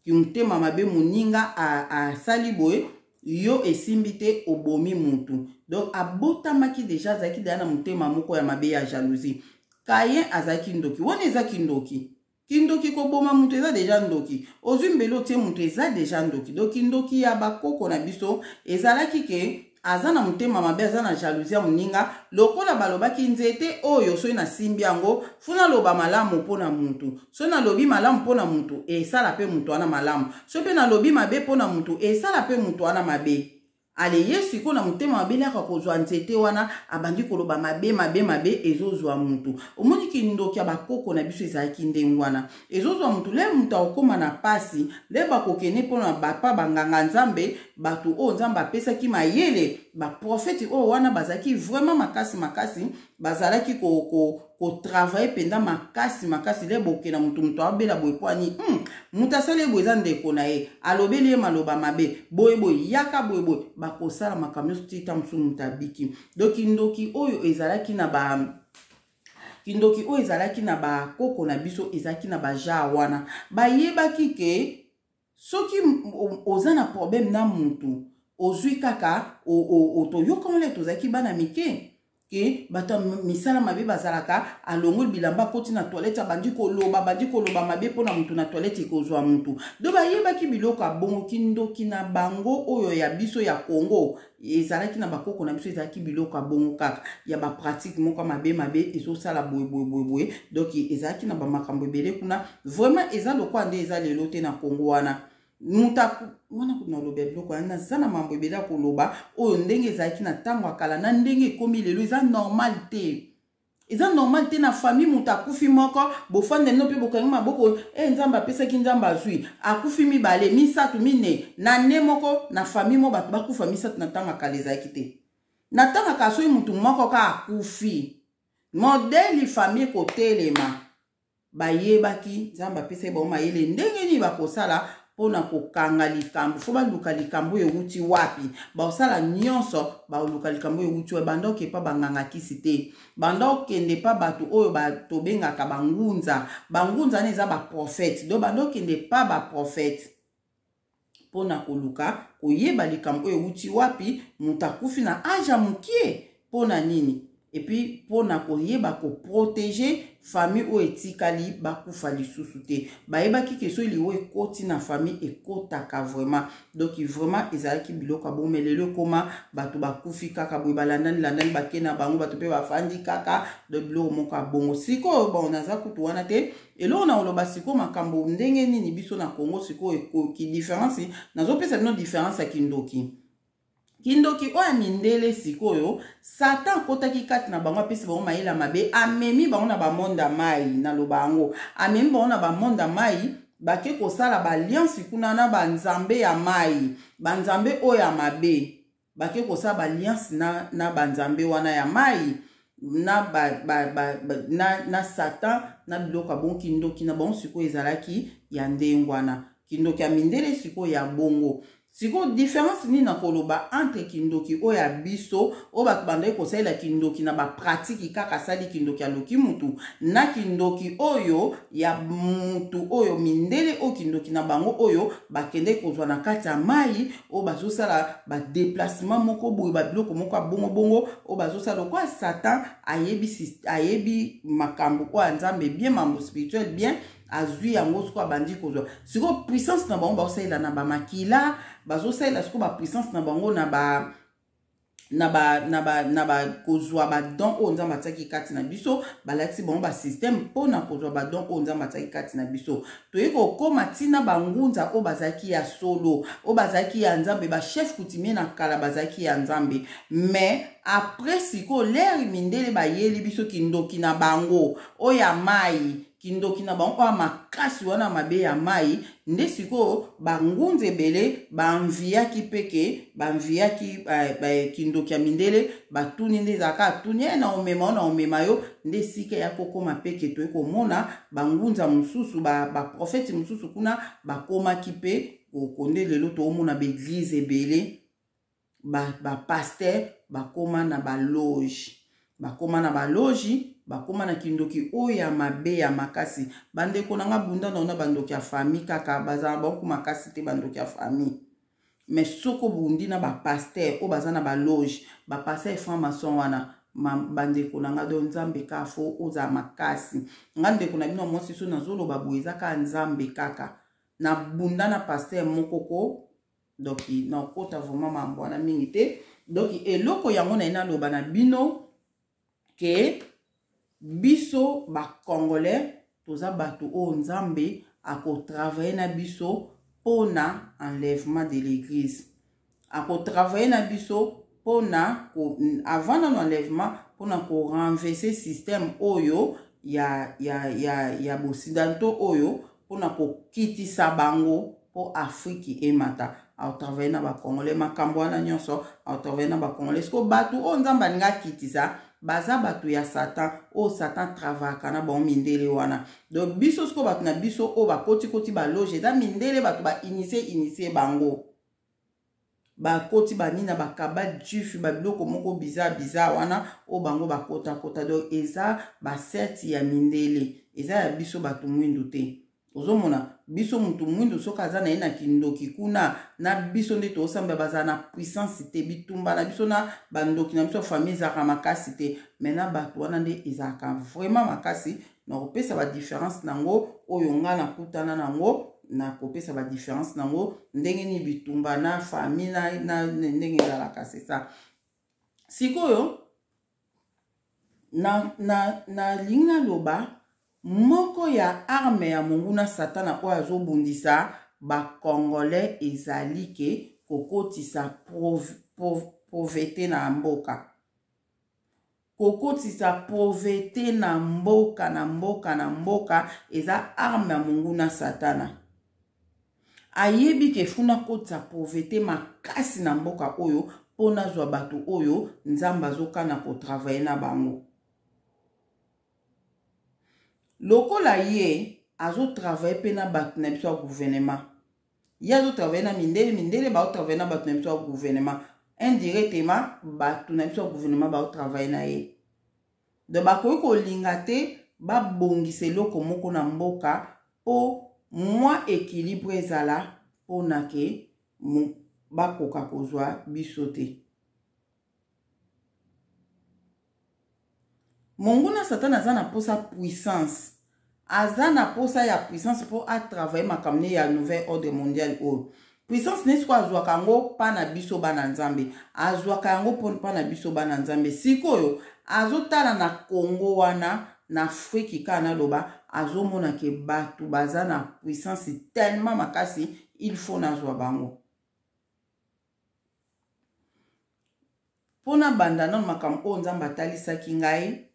motema mabe. Moninga asali boye, yo esimbi te, obomi mutu. Donc abotamaki déjà, azalaki déjà na motema moko ya mabe ya jalousie. Caïn azalaki ndoki wana, eza kindoki. Kindoki, koboma moto eza déjà ndoki. Ozwi mbeli, otie moto, eza déjà ndoki. Donc kindoki ya bakoko na biso ezalaki ke aza na motema mabe, aza na jalousie ya moninga. Lokola balobaki nzete oyo, soki nasimbi yango, fo naloba malamu mpo na mutu. Soki nalobi malamu mpo na mutu, esala mpe mutu wana malamu. Soki mpe nalobi mabe mpo na mutu, esala mpe mutu wana mabe. Ale ye sikoyo na motema mabe, liaka kozwa nzete wana, abandi koloba mabe, mabe, mabe, ezozwa mutu. Omoni, kindoki ya bakoko na biso ezalaki ndenge wana, ezozwa mutu. Le mutu akokóma na pasi, le bakokende mpona bapa banganga Nzambe, bato oyo Nzambe apesaki mayele, baprofete oyo wana bazalaki vraiment makasi makasi, bazalaki kotravailler mpenza makasi makasi. Le bokenda motu, moto abela boye po ani moto asali ye boye, eza ndeko na ye, alobeli ye maloba mabe boye boye, yaka boye boye, bakosala makambo nyonso ti ta mosusu moto abiki. Donc kindoki oyo ezalaki na ba kindoki oyo ezalaki na bakoko na biso ezalaki na bagenre wana. Bayebaki ke soki oza na problème na mutu, ozwi kaka, toyoka ngo le tozalaki bana mike. Ke bato ya misala mabe bazalaka, alongoli bilamba, akoti na toilette, abandi koloba, abandi koloba mabe mpo na motu na toilette, ekozwa motu. Do bayebaki biloko ya bongo. Kindoki na bango oyo ya biso ya Congo ezalaki na bakoko na biso, ezalaki biloko ya bongo kaka ya bapratique moko mabe mabe, ezosala boye boye boye boye. Donc ezalaki na bamakambo ebele kuna. Vraiment eza lokola nde eza lelo te na Congo wana. Moto wana kuna oloba ya biloko wana, naza na mambo ebele ya koloba oyo ndenge ezalaki na ntango ya kala na ndenge ekomi lelo, eza normal te, eza normal te. Na famille, moto akufi moko, bofanda bino mpe bokangi maboko e, Nzambe apesaki, Nzambe azwi. Akufi mibale, misato, mine na nde moko na famille mo, bato bakufa misato. Na ntango ya kala ezalaki te. Na ntango ya kala, soki motu moko kaka akufi, modeli famille kotelema. Bayebaki Nzambe apesaki bango mayele ndenge nini bakosala mpona kokanga likambo. Fo baluka likambo oyo ewuti wapi. Bakosala nyonso, baluka likambo oyo ewuti wapi. Banda oke pa banganga kisi te, banda okende pa bato oyo tobengaka bangunza. Bangunza wana eza baprophète. Donc banda okende pa baprophète mpona koluka koyeba likambo oyo ewuti wapi, moto akufi na age ya mokie mpo na nini, et puis mpona koyeba koprotéger famille oyo etikali, bakufa lisusu te. Bayebaki ke soki liwa ekoti na famille, ekotaka vraiment. Donc vraiment ezalaki biloko ya bongo. Mais lelo ekoma bato bakufi kaka boye, balandani landani, bake na bango, bato mpe bafandi kaka. Donc biloko moko ya bongo. Sikoyo, bon, naza kutu wana te. Eloko na koloba sikoyo, makambo ndenge nini biso na Congo sikoyo ekoki différence, nazopesa bino différence ya kindoki. Kindoki oyo ya mindele sikoyo, Satan akotaki kati na bango, apesi bango mayele ya mabe, amemi bango na bamonde ya mai. Naloba yango, amemi bango na bamonde ya mai, bake kosala baalliance kuna na banzambe ya mai, banzambe oyo ya mabe. Bake kosala baalliance na banzambe wana ya mai, na, ba, ba, ba, ba, na Satan, na biloko ya bongo. Kindoki na bango sikoyo ezalaki ya ndenge wana, kindoki ya mindele sikoyo ya bongo. Sikoyo différence nini na koloba entre kindoki oyo ya biso, oyo bato bandaki kosalela kindoki na bapratique kaka, asali kindoki, aloki mutu, na kindoki oyo ya mutu oyo mindele, oyo kindoki na bango oyo bakendeki kozwa na kati ya mai, oyo bazosala badéplacement moko boye, babiloko moko ya bongobongo oyo bazosala lokola Satan ayebi, ayebi makambo oyo ya Nzambe bien, mambo spirituel bien, azwi yango. Sikoyo abandi kozwa sikoyo puissance na bango, bazosalela na bamakila, bazosalela sikoyo bapuissance na bango na ba na ba na ba na ba kozwa badon oyo Nzambe atiaki kati na biso. Balakisi bango basystème mpona kozwa badon oyo Nzambe atiaki kati na biso. Toyei kokóma ntina bangunza oyo bazalaki ya solo, oyo bazalaki ya Nzambe, bachef coutumier na kala bazalaki ya Nzambe. Mais après sikoyo, l'heure mindele bayeli biso kindoki na bango oyo ya mai, kindoki na bango oyo makasi wana mabe ya mai, nde sikoyo bangunza ebele baenviaki mpe ke baenviaki kindoki ya mindele. Batuni nde ezalaka, atuni ye na omema oyo na omema yo, nde esika ya kokóma mpe ke toyei komona bangunza mosusu, baprofete ba mosusu kuna bakomaki mpe konde. Lelo toomona baéglise ebele, bapasteur bakóma na baloge, bakóma na baloge, bakóma na kindoki oyo ya mabe ya makasi. Bandeko na nga, bunda na ona bandoki ya famille kaka, bazala bango makasi te, bandoki ya famille. Mais soki obundi na bapasteur oyo baza na baloge, bapasteur franc maçon wana, bandeko na nga, donc Nzambe kaka, fo ozala makasi. Nga ndeko na bino mwasi, so nazoloba boye, eza kaka Nzambe kaka. Nabunda na pasteur moko ko, donc nakota vraiment mambo wana mingi te. Donc eloko yango na ye naloba na bino ke biso bacongolais toza bato oyo Nzambe akotravaille na biso mpona enlèvement de l'église, akotravaille na biso mpona avant nano enlèvement, mpona korenverser système oyo ya boccidentaux oyo, mpona kokitisa bango mpo Afrique emata. Aotravaille na bacongolais, makambo wana nyonso aotravaille na bacongolais. Siko bato oyo Nzambe alingi akitisa baza bato ya Satan, oyo Satan travaillaka na bango, mindele wana. Donc biso sikoyo, bato na biso oyo bakotikoti baloge eza mindele, bato bainitie initie bango, bakoti banini na bakaba juif, babiloko moko bizarre bizarre wana oyo bango bakotakota. Donc eza basecte ya mindele, eza ya biso bato mwindu te. Ozomona biso mutu mwindu soki aza na ye na kindoki kuna na biso nde tozosambela, bazala na puissance te. Bitumba na biso na bandoki na biso ya famille ezalaka makasi te, mais na bato wana nde ezalaka vraiment makasi. Nakopesa badifférence nango oyo nga nakutana nango, nakopesa badifférence nango ndenge nini bitumba na famille na ndenge ezalaka. C'est ça. Sikoyo nalingi naloba moko ya arme ya monguna Satana oyo azobundisa bacongolais ezali ke kokotisa pauvreté na mboka, kokotisa pauvreté na mboka, na mboka, na mboka. Eza arme ya monguna Satana. Ayebi ke funa kotisa pauvreté makasi na mboka oyo mpo nazwa bato oyo Nzambe azokana kotravailler na bango. Lokola ye azotravailler mpe na bato na biso ya gouvernement, ye azotravailler na mindele, mindele baotravailler na bato na biso ya gouvernement, indirectement bato na biso ya gouvernement baotravailler na ye. Donc bakoki kolinga te babongisa eloko moko na mboka mpo mwa équilibre ezala, mpona ke bakoka kozwa biso te. Monguna Satana aza na mposa puissance, aza na mposa ya puissance mpo atravailler makambo ne ya nouvel ordre mondial oyo. Puissance ne sikoyo azwaka yango mpa na biso bana Nzambe, azwaka yango mpa na biso bana Nzambe. Sikoyo azotala na Congo wana, na Afriki kaka naloba, azomona ke bato baza na puissance tellement makasi, il faut nazwa bango. Mpona banda nano makambo oyo Nzambe atalisaki ngai,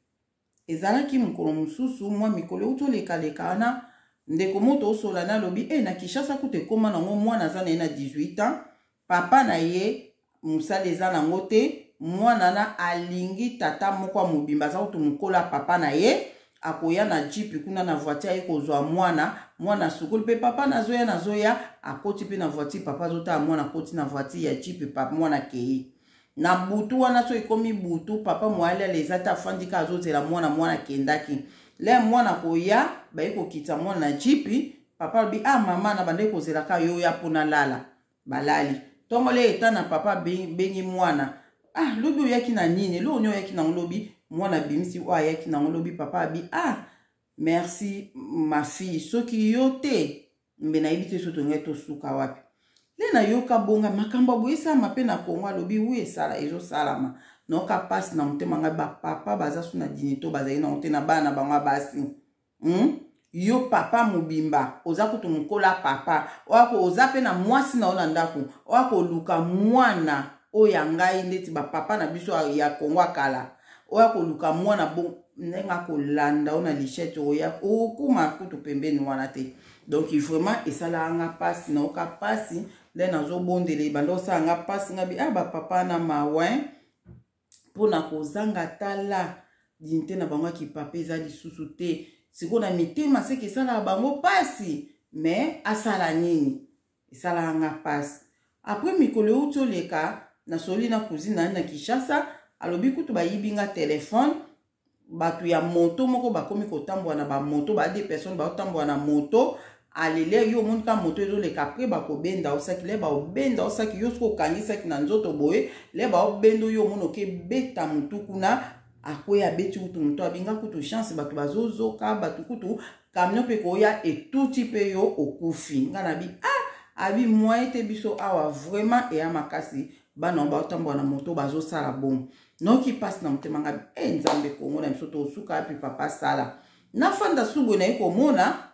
ezalaki mokolo mosusu, mwa mikolo euti olekaleka wana, ndeko moto osola na alobi e na Kinshasa kutu ekóma nango, mwana aza na ye na 18 ans, papa na ye mosala eza nango te. Mwana na alingi tata moko ya mobimba, aza kutu mokolo ya papa na ye, akoya na jeep kuna na voiture, aye kozwa mwana. Mwana asukoli mpe papa nazoya, nazoya, akoti mpe na voiture, papa azotala mwana akoti na voiture ya jeep, papa mwana akei na butu wana. So ekomi butu, papa moyali ala eza te, afandi kaka azozela mwana. Mwana akendaki le mwana koya, baye kokita mwana na jeep. Papa alobi: "Ah mama, na bandeki kozelaka yo ya mpo nalala." Balali ntongo le eta na papa bengi mwana: "Ah, lobi oyaki na nini? Eloko nini oyaki nango lobi?" Mwana abimisi oyo ayaki nango lobi. Papa abi: "Ah, merci ma fille, soki yo te mbe nayebi te so tongai tosuka wapi." Nde nayoka bonga makambo ya boye esalama mpe na Kongo. Alobi wi, esala, ezosalama. Nayoka mpasi na motema ngai, bapapa baza su na dignité bazali nango te na bana na bango ya basi, Yo papa mobimba, oza kutu mokola papa, oyo oza mpe na mwasi na yo na ndako, oyo akoluka mwana oyo ya ngai ndeti bapapa na biso ya Kongo akala, oyo akoluka mwana bo ndenge akolanda oyo na lichete, oya okuma kutu pembeni wana te. Donc vraiment esalaka nga mpasi, nayoka mpasi nde nazobondela, ebanda osala nga mpasi. Nga bi ah, bapapa na mawa mpona kozanga tala dignité na bango ya kipapa eza lisusu te. Sikoyo na mitema seke esalaka bango mpasi, mais asala nini? Esalaka nga mpasi. Après mikolo euti oleka, nasoli na cousine na ye na Kinshasa, alobi kutu bayibi nga telefone. Bato ya moto moko bakomi kotambola na bamoto, ba deux personnes baotambola na moto. Alele yo omoni ka moto ezoleka, après bakobenda osaki le baobenda osaki yo, soki okangisaki na nzoto boye, le baobenda yo, omoni okebeta motu kuna, akweya, abeti kutu motu. Abinga kutu chance, bato bazozoka, bato kutu camion mpe koya etuti mpe yo okufi. Nga na bi ah, abi moyen te, biso awa vraiment eya makasi, bana oyo baotambola na moto bazosala bongo. Noki mpasi na motema nga, e Nzambe, Kongo na biso tosuka wapi? Papa sala nafanda suboye, naye komona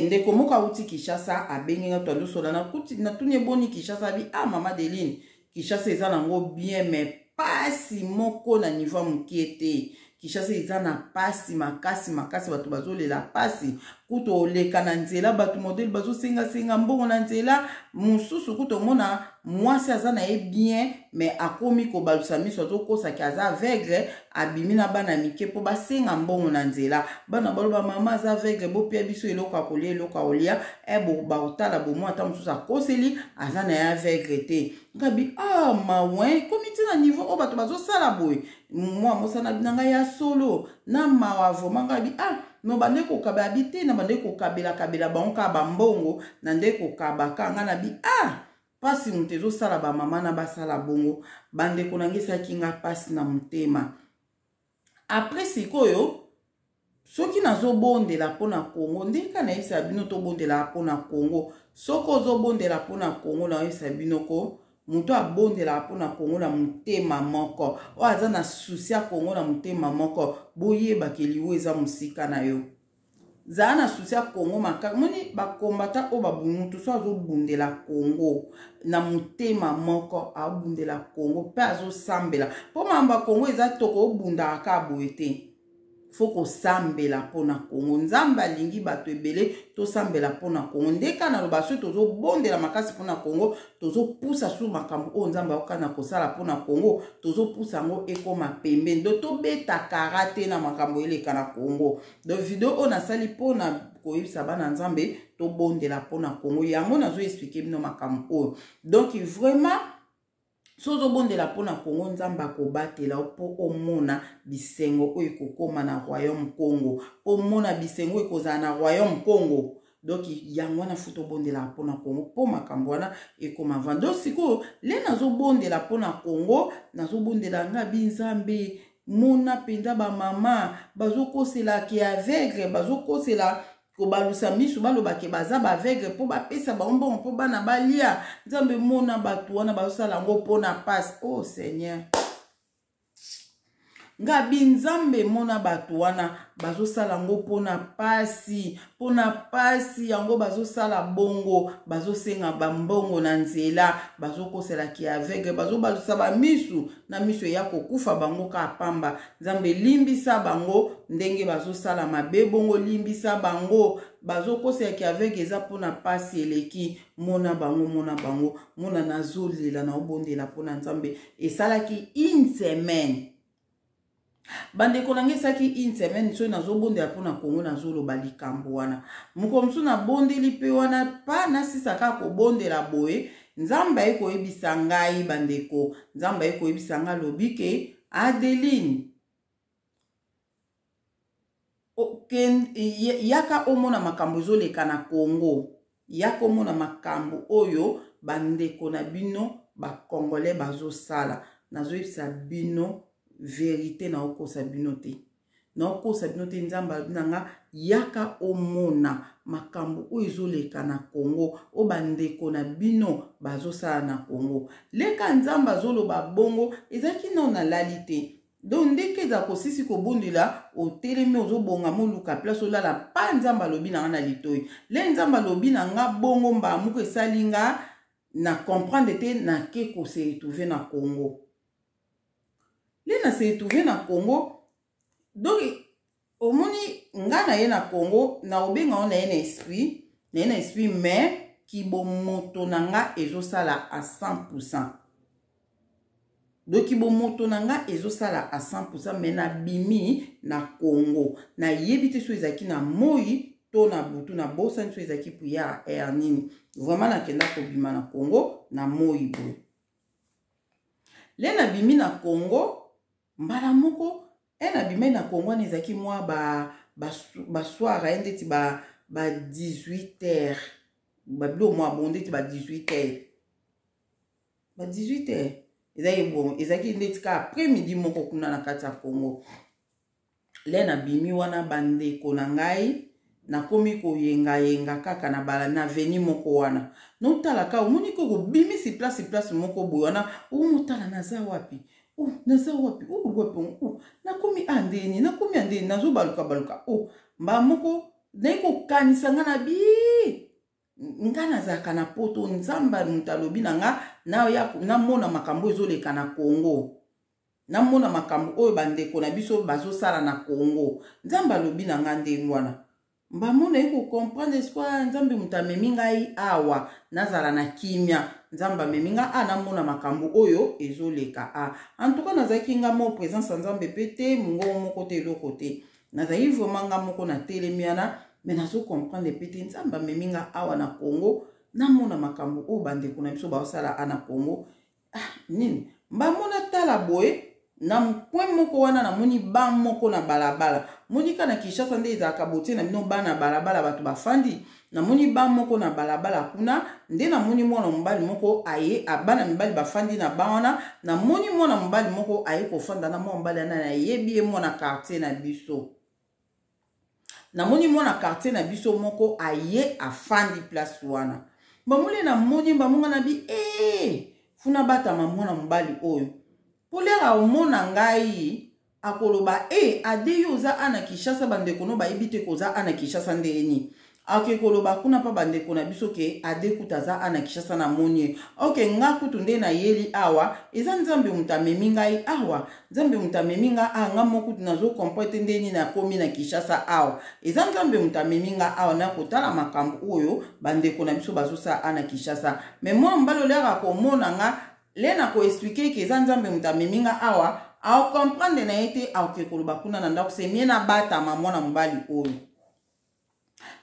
ndeko moko awuti Kinshasa, abengi nga, twandosola, natuni: "Eboni Kinshasa?" Abi: "Ah mama Deline, Kinshasa eza nango bien, mais pasi moko na niveau ya mokie te. Kinshasa eza na pasi makasi makasi, bato bazolela pasi kutu, oleka na nzela, bato modele bazosengasenga mbongo na nzela mosusu. Kutu omona mwasi aza na ye bien, mais akomi kobalusa miso, azokosaki aza aveugle, abimi na bana mike mpo basenga mbongo na nzela. Bana baloba: 'Mama aza aveugle, bopia biso eloko ya kolia, eloko ya kolia.' E baotala bomoi, ata mosusu akoseli, aza na ye aveugle te." Ngabi: "Ah mawe, ekomi ntina niveau oyo bato bazosala boye." Mwa mosana na ngai ya solo na mawa vraiment. Ngabi: "Ah." No bande kokabela bi te, na bande kokabela kabela bango kaka bambongo, na nde kokaba ka nga na bi ah pasi moto ezosala bamama na basala bongo. Bandeko na ngai, esalaki nga pasi na motema. Après sikoyo, soki nazobondela mpona Kongo, ndenge nayebisa bino, tobondelaka mpona Kongo. Soki ozobondela mpona Kongo, nayebisa bino ko moto abondelaka mpona Kongo na motema moko, oyo aza na souci ya Kongo na motema moko, boyebaka liwa eza mosika na yo. Zala na souci ya Kongo makasi. Moni bakombata oyo babumutu, so azobundela Kongo na motema moko, abundela Kongo mpe azosambela mpo makambo ya Kongo eza toko obundaka kaka boye te. Faut kosambela mpona Kongo. Nzambe alingi bato ebele tosambela mpona Kongo. Nde kaka naloba, soki tozobondela makasi mpona Kongo, tozopusa su makambo oyo Nzambe akokana kosala mpona Kongo, tozopusa yango ekóma pembeni. Donc tobeta kara te na makambo eleka na Kongo. Donc video oyo nasali mpona koyebisa bana Nzambe tobondela mpona Kongo, yango nazoexpliquer bino makambo oyo. Donc vraiment, so ozobondela mpona Kongo, Nzambe akobatela yo mpo omona bisengo oyo ekokóma na royaume Congo, mpo omona bisengo oyo ekozala na royaume Congo. Donc yango wana faut tobondelaka mpona Kongo, mpo makambo wana ekóma avant. Donc sikoyo le nazobondela mpona Kongo, nazobondela nga bi Nzambe mona mpenza bamama bazokosela ke aveugle, bazokosela kobalusa miso, balobake baza baaveugle mpo bapesa bango mbongo mpo bana balia. Nzambe mona bato wana bazosala yango mpona pasi. Oh Seigneur, ngabi Nzambe mona bato wana bazosala yango mpona pasi, mpona pasi yango bazosala bongo, bazosenga bambongo na nzela, bazokoselaki aveugle, bazobalusa bamisu na miso eya kokufa bango kaka pamba. Nzambe limbisa bango ndenge bazosala mabe bongo, limbisa bango. Bazokoselaki aveugle eza mpona pasi eleki. Mona bango, mona bango, mona. Nazolela, naobondela mpona Nzambe. Esalaki une semaine, bandeko na ngai, esalaki une semaine. Soki nazobondela mpona Kongo, nazoloba likambo wana. Mokolo mosusu nabondeli mpe wana pa nasisa kaka kobondela boye, Nzambe aye koyebisa ngai. Bandeko, Nzambe aye koyebisa ngai, alobi ke Adeline, yaka omona makambo ezoleka na Kongo, yaka omona makambo oyo bandeko na bino bacongolais bazosala. Nazoyebisa bino vérité, naokosa bino te, naokosa bino te. Nzambe alobi na nga, yaka omona makambo oyo ezoleka na Kongo, oyo bandeko na bino bazosala na Kongo. Leka Nzambe azoloba bongo, ezalaki nano nalali te. Donc ndenge eza kosisi kobondela, otelemi, ozobonga, moluka place olala pa Nzambe alobi na nga na litoi. Le Nzambe alobi na nga bongo, mbala moko esali nga na comprendre te, nake kose retrouver na Congo. Le na se retrouver na Congo, donc omoni nga na ye na Congo, na obenga ngo na ye na esprit, na ye na esprit, mais kibomoto na nga ezosala à 100. Donc bomoto na nga ezosala à 100, mais nabimi na Congo, nayebi te so ezalaki na moi to na butu, nabosani so ezalaki prière heure nini. Vraiment nakenda kobima na Congo na moi boye. Le nabimi na Congo, mbala moko e nabimai na Congo wana, ezalaki mwa basoir ba, ye ndeti ba 18 heures, babilo mwa bon ndeti ba 18 heures, ba 18 heures ezalaki bon, ezalaki ndeti kaka après midi moko kuna na kati ya Congo. Le nabimi wana, bandeko na ngai, nakomi koyengayenga kaka na bala na avenue moko wana. Notala kaka, omoni koko obimisi place, place moko boye wana, omotala naza wapi, oh, naza wapi, oh, wapi, oh, nakomi andeni, nakomi andeni, nazobaluka-baluka. Oh, mbala moko nayi kokanisa nga na bi nga nazalaka na Poto. Nzambe moto alobi na nga namona makambo ezoleka na Congo, namona makambo oyo bandeko na biso bazosala na Congo. Nzambe alobi na nga ndenge wana, mbamona ye kocomprendre espoir. Nzambe moto amemi ngai awa, nazala na kimia. Nzambe amemi nga a namona makambo oyo ezoleka a. En tout cas nazalaki nga mo présence ya Nzambe mpe te, mongongo moko te, eloko te. Nazalaki vraiment nga moko, natelemi wana, mais nazocomprendre mpe te. Nzambe amemi nga awa na Congo, namona makambo oyo bandeko na biso baosala a na Congo. Ah, nini, mbamona tala boye na coin moko wana, namoni ba moko na balabala. Monika na Kinshasa nde ezalaka botie na bino bana balabala, bato bafandi. Namoni ba moko na balabala kuna, nde namoni mwana mobali moko aye, bana mibali bafandi na ba wana. Namoni mwana mobali moko aye kofanda na mwana mobali wana, nayebi ye, mwana quartier na biso. Namoni mwana quartier na biso moko aye afandi place wana. Bamole namoni bamonga na bi ee funa batama mwana mobali oyo mpo lere aomona ngai akoloba e ade yo oza a na Kinshasa, bandeko no bayebi te koza a na Kinshasa ndenge nini. Ake koloba kuna mpa bandeko na biso ke ade kutu aza a na Kinshasa, namoni ye. Ok, nga kutu nde nayeli awa, eza Nzambe moto amemi ngai awa, Nzambe moto amemi nga awa. Nga moko kutu nazokomprendre te ndenge nini nakomi na Kinshasa awa. Eza Nzambe moto amemi nga awa na kotala makambo oyo bandeko na biso bazosala a na Kinshasa. Me mwana mobali oliaka komona nga le na koexplike ke eza Nzambe moto amemi nga awa, aokomprendre na ye te. Aoke koloba kuna na ndako semie nabatama mwana mobali oyo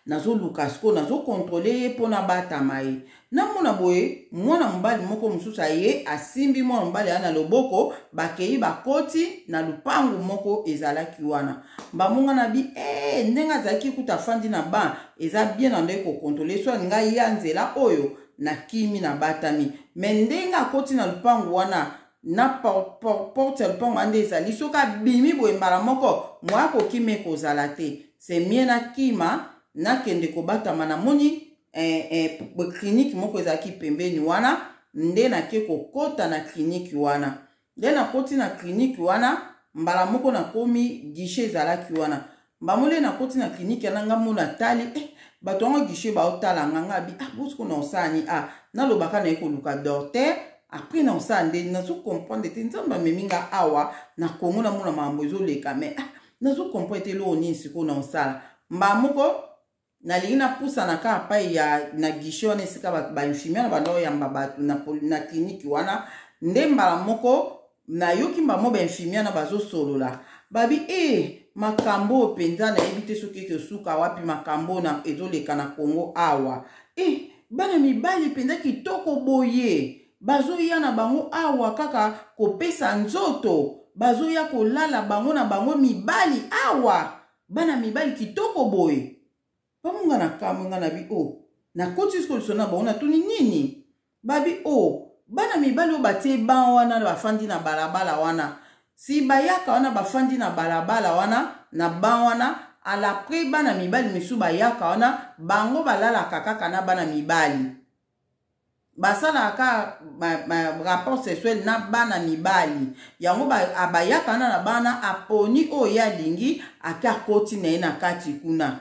nazoluka sikoyo, nazokontrole ye mpo nabatama ye. Namona boye mwana mobali moko mosusu aye, asimbi mwana mobali aya na loboko, bakei bakoti na lupangu moko ezalaki wana. Mbamonga na bi e ndenge azalaki kuta afandi na ban eza bien, na ndenge kokontrole so alinga ya nzela oyo nakimi nabatami. Me ndenge akoti na lupangu wana, na porte ya lupango wana nde ezali, soki abimi boye mbala moko moya kokima ekozala te. C'est mieux nakima, nakende kobatama. Namoni clinique moko ezalaki pembeni wana, nde nake kokota na clinique wana. Nde nakoti na clinique wana, mbala moko nakomi guichet ezalaki wana. Mbamole nakoti na clinique wana, nga mona tali bato yango guichet baotala nga. Nga bi ah bosiko na osala ni ah nalobaka naye koluka docteur. Après na osala nde nazocomprendre te, Nzambe amemi nga awa na Kongo, namona makambo ezoleka, mais ah, nazocomprendre te eloko nini sikoyo na osala. Mbala moko nalingi napusana kaka pai ya na guichet wana esika bato bainfirmière na banda oyamba bato na clinique wana. Nde mbala moko nayoki mbamo bainfirmière na bazosolola, babi e makambo oyo mpenza nayebi te soki ekosuka wapi, makambo na ezoleka na Kongo awa. E bana mibali mpenza kitoko boye bazoya na bango awa kaka kopesa nzoto, bazoya kolala bango na bango mibali awa, bana mibali kitoko boye. Bamonga na kamwe nga na bi o nakoti sikoyo liso na bango, natuni nini. Babi o bana mibali oyo batie ban wana bafandi na balabala wana, si bayaka wana bafandi na balabala wana na ban wana, alapres bana mibali misusu bayaka wana, bango balalaka kaka na bana mibali, basalaka rapport sexuel na bana mibali yango. Bayaka wana na bana, aponi oyo ye alingi, ake akoti na ye na kati kuna.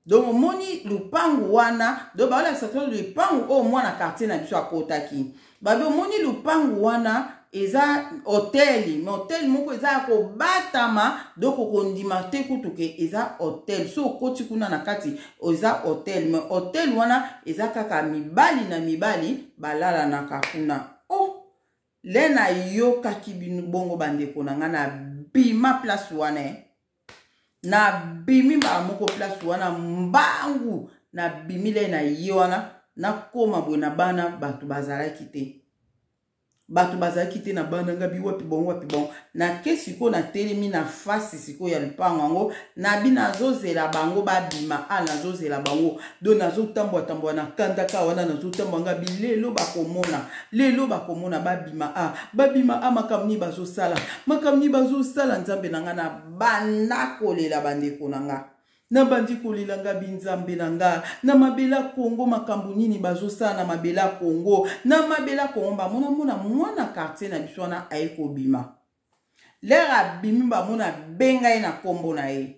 Donc omoni lupangu wana, donc baolakisa to lupangu oyo mwana quartier na biso akotaki. Babi omoni lupangu wana eza hotel, mais hotel moko eza ya kobatama, donc okondima te kutu ke eza hotel. So okoti kuna na kati, eza hotel, mais hotel wana eza kaka mibali na mibali balalanaka kuna. Oh le nayokaki bino bongo bandeko na ngai, nabima place wana nabimi mbala moko place wana mbangu nabimi. Le na ye wana nakóma boye na bana, bato bazalaki te, bato bazalaki te na bana. Ngabi wapi bongo, wapi bongo? Nake sikoyo, natelemi na fasi sikoyo ya lupango yango, nabi nazozela bango babima. A nazozela bango, do nazotambola-tambola na kandaka wana, nazotambola. Ngabi lelo bakomona, lelo bakomona, babima a babima a makambo nini bazosala, makambo nini bazosala? Nzambe na ngai, na banda kolela bandeko na nga, nabandi kolela. Ngabi Nzambe na nga, na mabele ya Kongo, makambo nini bazosala na mabele ya Kongo, na mabele ya Kongo? Bamona mona mwana quartier na biso wana aye kobima. Lere abimi, bamona benga ye na nkombo na ye.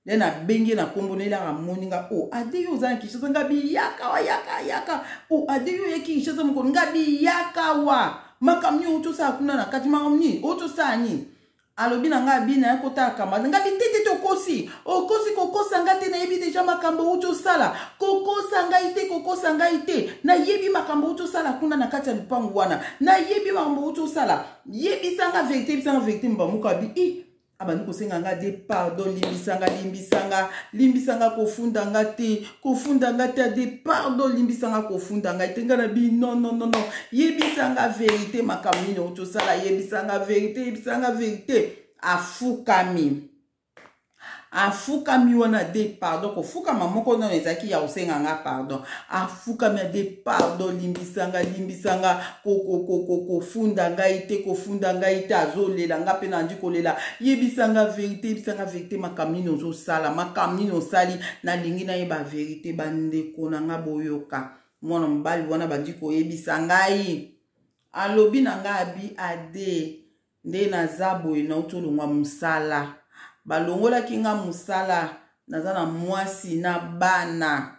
Nde nabengi ye na nkombo na ye, lere amoni nga: o ade yo oza na Kinshasa? Nga biyaka wa, yaka yaka. O ade yo oyaki Kinshasa mokolo? Nga biyaka wa, makambo nini outi osala kuna na kati, makambo nini outi osala nini? Alobi na ngai abi naye kotala camarade. Ngai bi te te te, okosi, okosi, kokosa ngai te, nayebi deja makambo outi osala, kokosa ngai te, kokosa ngai te, nayebi makambo outi osala kuna na kati ya lupangu wana, nayebi makambo outi osala, yebisa nga vérité, yebisa nga vérité. Mbamuka abi i abandi kosenga nga de pardon: limbisanga, limbisanga, limbisanga, kofunda nga te, kofunda nga te, ade pardon, limbisanga, kofunda ngai te. Nga na bi non non non non, yebisanga vérité, makambo nini outi osala, yebisanga vérité, yebisanga vérité. Afukami, Afukami wana de pardon, kofukama moko nano ezalaki ya kosenga nga pardon. Afukami ade pardon, limbisanga, limbisanga, kofunda ngai te, kofunda ngai te. Azolela, nga mpe nandi kolela. Yebisanga verité, yebisanga verité, makambo nini ozosala, makambo nini osali, nalingi nayeba verité. Bandeko na nga, boyoka, mwana mobali wana bandi koyebisa ngai, alobi na ngai, abi ade nde naza boye, nauti olongwa mosala, balongolaki nga mosala, naza na mwasi na bana,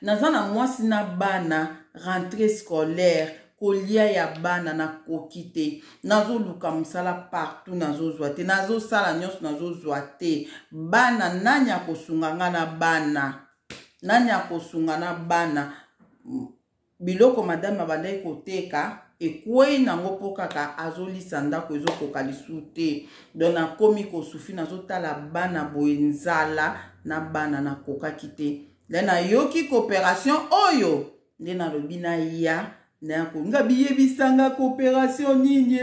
naza na mwasi na bana, rentrée scolaire, kolia ya bana nakoki te, nazoluka mosala partout, nazozwa te, nazosala nyonso, nazozwa te. Bana, nani akosunga nga na bana? Nani akosunga na bana? Biloko madame abandaki koteka ekwei nango mpo kaka azolisa ndako, ezokoka lisu te. Donc nakomi kosouffrir, nazotala bana boye, nzala na bana, nakokaki te. Nde nayoki coopération oyo, nde nalobi naya nga. Biyebisanga coopération nini?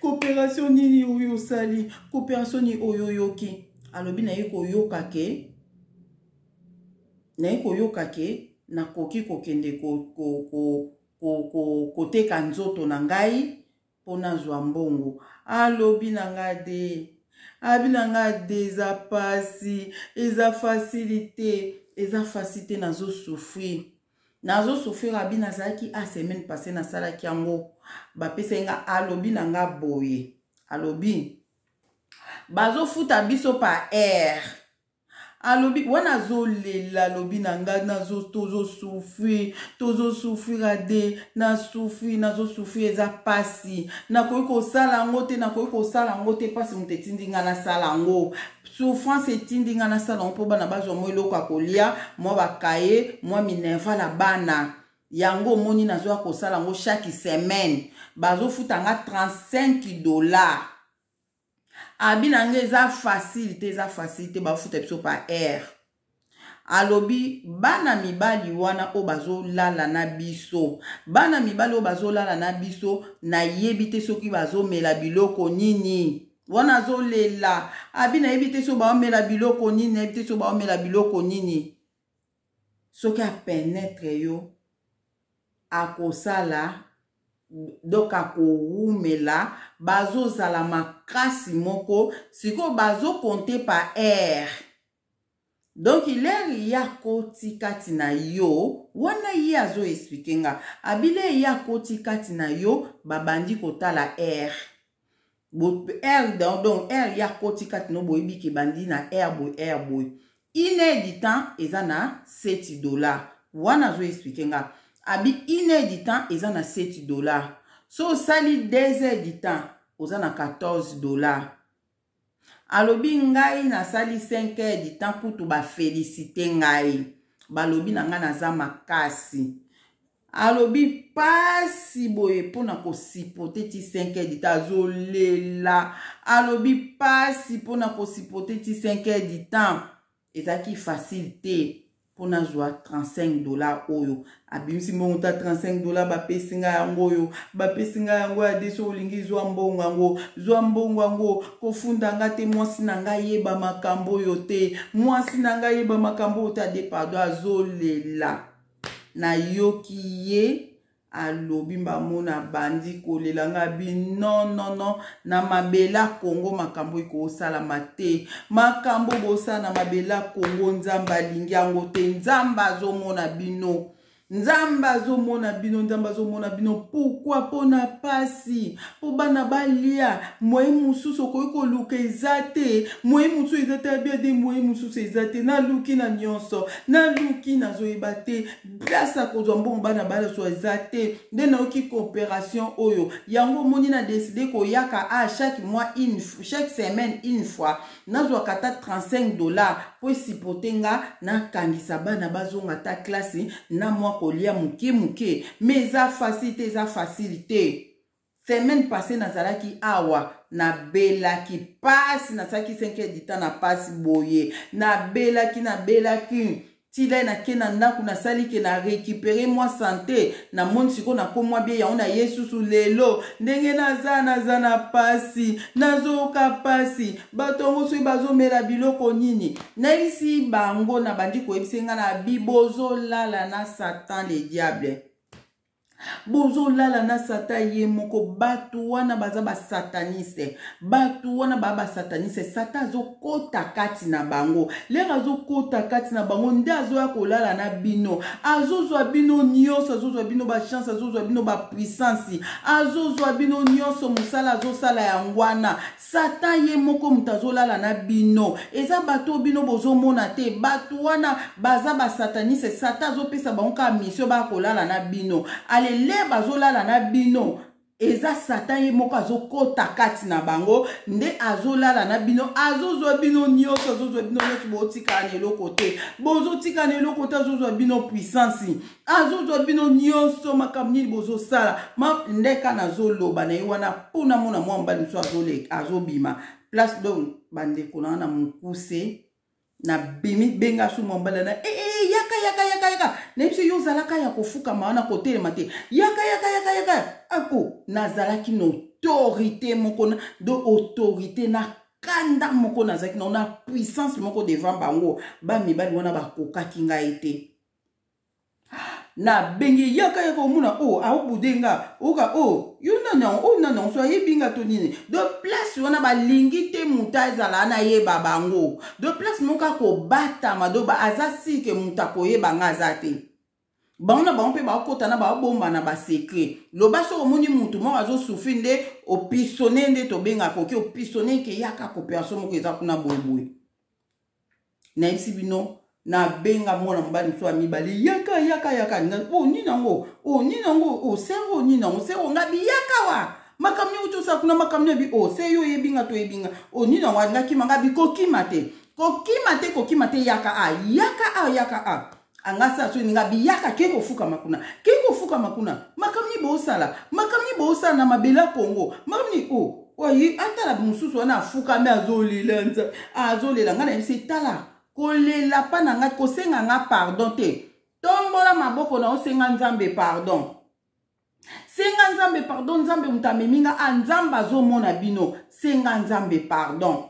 Coopération nini oyo osali? Coopération nini oyo oyoki? Alobi naye koyoka ke, naye koyoka ke nakoki kokende koteka ko, ko, ko, ko, nzoto na ngai mpo nazwa mbongo. Alobi na ngai de, abi na ngai de, eza pasi, eza facile te, eza facile te, nazosouffrir, nazosouffrir. Abi nazalaki a semaine passée, nasalaki yango, bapesai nga. Alobi na nga boye, alobi bazofuta biso par heure. Alobi wana azolela, alobi na ngai tozosouffrir, tozosouffrir, ade nasouffrir, nazosouffrir, eza pasi, nakoki kosala yango te, nakoki kosala yango te. Mpasi moto etindi ngai nasala yango, souffrance etindi ngai nasala yango mpo bana bazwa mwa eloko ya kolia, mwa bakaye, mwa minerval ya bana. Yango omoni nazwa kosala yango chaque semaine, bazofuta nga 35 $. Abi na ngai eza facile te, eza facile te, bafuta biso par heure. Alobi bana mibali wana oyo bazolala na biso, bana mibali oyo bazolala na biso, nayebi te soki bazomela biloko nini. Wana azolela, abi nayebi te soki baomela biloko nini, nayebi te soki baomela biloko nini. Soki apénétrer yo, akosala donc akowumela, bazozala makasi moko. Sikoyo bazocompter par heure, donc l'heure ye akoti kati na yo wana, ye azoexpliquer nga, abi l'heure ye akoti kati na yo, babandi kotala heure, heure. Donc heure ye akoti kati no, boyebi ke bandi na heure boye, heure boye, une heure du temps eza na 7 $. Wana azoexpliquer nga, abi une heure du temps eza na 7 $. So osali 2 heures du temps, oza na 14 $. Alobi ngai nasali 5 heures du temps, kutu baféliciter ngai, balobi na ngai naza makasi. Alobi pasi boye mpona kosupporter ti 5 heures du temps. Azolela, alobi pasi mpona kosupporter ti 5 heures du temps, ezalaki facile te mpo nazwa 35 $ oyo. Abimisi mbongo ta 35 $, bapesi ngai yango oyo, bapesi ngai yango ya de. So olingi, zwa mbongo yango, zwa mbongo yango, kofunda nga te. Mwasi na ngai yeba makambo oyo te, mwasi na ngai yeba makambo oyo te. Ade pardon, azolela. Nayoki ye alobi mbamona, bandi kolela nga bi non, non, non, na mabele ya Kongo makambo ekosalama te. Makambo bosala na mabele ya Kongo, Nzambe alingi yango te. Nzambe azomona bino, Nzambe azomona bino, Nzambe azomona bino. Pourquoi? Mpona pasi, mpo bana balia. Moye mosusu okoki koluka eza te, moye mosusu eza te. Abia de moye mosusu eza te, naluki na nyonso, naluki, nazoyeba te place ya kozwa mbongo bana baloswa eza te. Nde nayoki coopération oyo, yango omoni na décider koyaka a chaque mois une, chaque semaine une fois, nazwaka ata 35 $ mpo esupporter nga, nakangisa bana bazonga ata classe na mwa kolia moke moke. Mais eza facile te, eza facile te. Semaine passée nazalaki awa, nabelaki pasi, nasalaki 5 heures du temps na pasi boye, nabelaki, nabelaki. Tila nake na ndako, nasali ke na récupere mwa sante, namoni sikoyo nakomwa bie yango. Na ye susu lelo ndenge naza na pasi, nazoyoka pasi. Bato yango soki bazomela biloko nini, nayebisi bango, na bandi koyebisa nga na bi: bozolala na Satan le diable, bozolala na Satan ye moko. Bato wana baza basataniste, bato wana baa basataniste. Satan azokɔta kati na bango. Lere azokɔta kati na bango nde azoya kolala na bino, azozwa bino nyonso, azozwa bino bachance, azozwa bino bapuissance, azozwa bino nyonso. Mosala azosala yango wana. Satan ye moko moto azolala na bino. Eza bato oyo bino bozomona te. Bato wana baza basataniste. Satan azopesa bango kaka mission, baya kolala na bino. Alele bazolala na bino, eza Satan ye moko azokɔta kati na bango nde azolala na bino, azozwa bino nyonso, azozwa bino nyonso. Botikala na eloko te, bozotikala na eloko te. Azozwa bino puissance, azozwa bino nyonso. Makambo nini bozosala? Ndeka nazoloba na ye wana mpona mona mwa mobali mosusu azobima place. Donc bandeko na wana mokuse, nabimi, benga su mobali na e, e, yaka, yaka, yaka, yaka. Nayebi so yo ozalaka ya kofukama wana, kotelema te. Yaka, yaka, yaka, yaka. Ako nazalaki na autorité moko, do autorité na kanda moko, nazalaki na puissance moko devant bango. Bamibali wana bakokaki ngai te. Nabengi: yaka, yaka. Omona o aobude nga, oka o yo nani yango, oyo nani yango, so ayebi nga to nini. De place wana balingi te moto azala nayeba bango. De place moko akobatama, do aza sike moto akoyeba nga aza te. Bango na bango mpe bakota na babomba na basecret. Loba soki omoni mutu moko azosouffrir, nde opisone, nde tobengaka oki opisone ke yaka, coopération moko eza kuna boyeboye. Nayebisi bino, nabenga mwana mobali mosusu ya mibale: yaka, yaka, yaka. O nini yango? O nini yango? O sero, o nini yango? Sero ngabi, yaka wa makambo nini tosala kuna? Makambo nini? O se yo oyebi nga, toyebi nga. O nini yango? Alingakima. Ngabi: kokima te, kokima te, kokima te. Yaka a, yaka a, yaka a. Anga sala so eninga biyaka, ke kofukama kuna, ke kofukama kuna. Makambo nini bosala? Makambo nini bosala na mabele ya Kongo? Makambo nini? O oye atala mosusu wana afukami, azolela nza azolela. Ngai nayebisi: tala, kolela mpa na ngai, kosenga nga pardon te. Tombola maboko na osenga Nzambe pardon, senga Nzambe pardon. Nzambe moto amemi nga a, Nzambe azomona bino. Senga Nzambe pardon.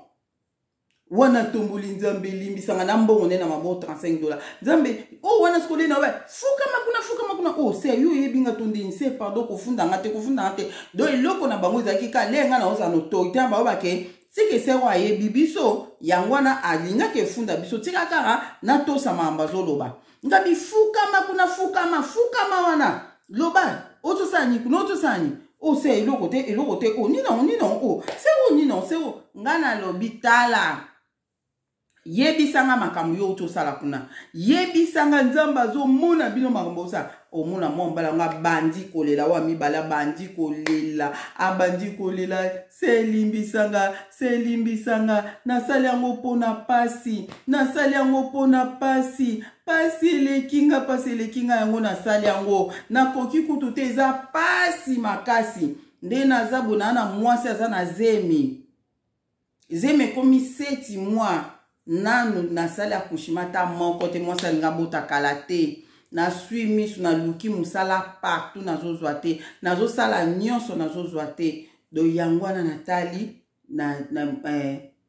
Wana tomboli: Nzambe, elimbisanga na mbongo nde na maboko, 35 dollar. Nzambe oyo wana sikole na we, fukama kuna, fukama kuna. O se yo oyebi nga to ndeni? Se pardon, kofunda nga te, kofunda nga te. Donc eloko na bango ezalaki ka le nga na ozala na autorité na bango, bake tika esero ayebi biso, yango wana alingaki efunda biso. Tika kaka natosa makambo azoloba. Ngabi: fukama kuna, fukama, fukama wana, loba ozosala nini kuna, ozosala nini? Ose eloko te, eloko te. O nini yango, nini yango? O se o nini yango? Se o nga nalobi: tala, yebisanga makambo yo tosala kuna, yebisanga. Nzambe azomona bino, makambo osala. Omona mwa mobali yango abandi kolela, wa mibale abandi kolela, abandi kolela: se limbisanga, se limbisanga, nasali yango mpona pasi, nasali yango mpona pasi, pasi eleki nga, pasi eleki nga, yango nasali yango, nakoki kutu te, eza pasi makasi. Nde naza bona na mwasi aza na zemi, zemi ekomi 7 mois, nanu nasali accouchement ata moko te. Mwasi alingi abota kala te. Naswi miso, naluki mosala partout, nazozwa te, nazosala nyonso, nazozwa te. Donc yango wana natali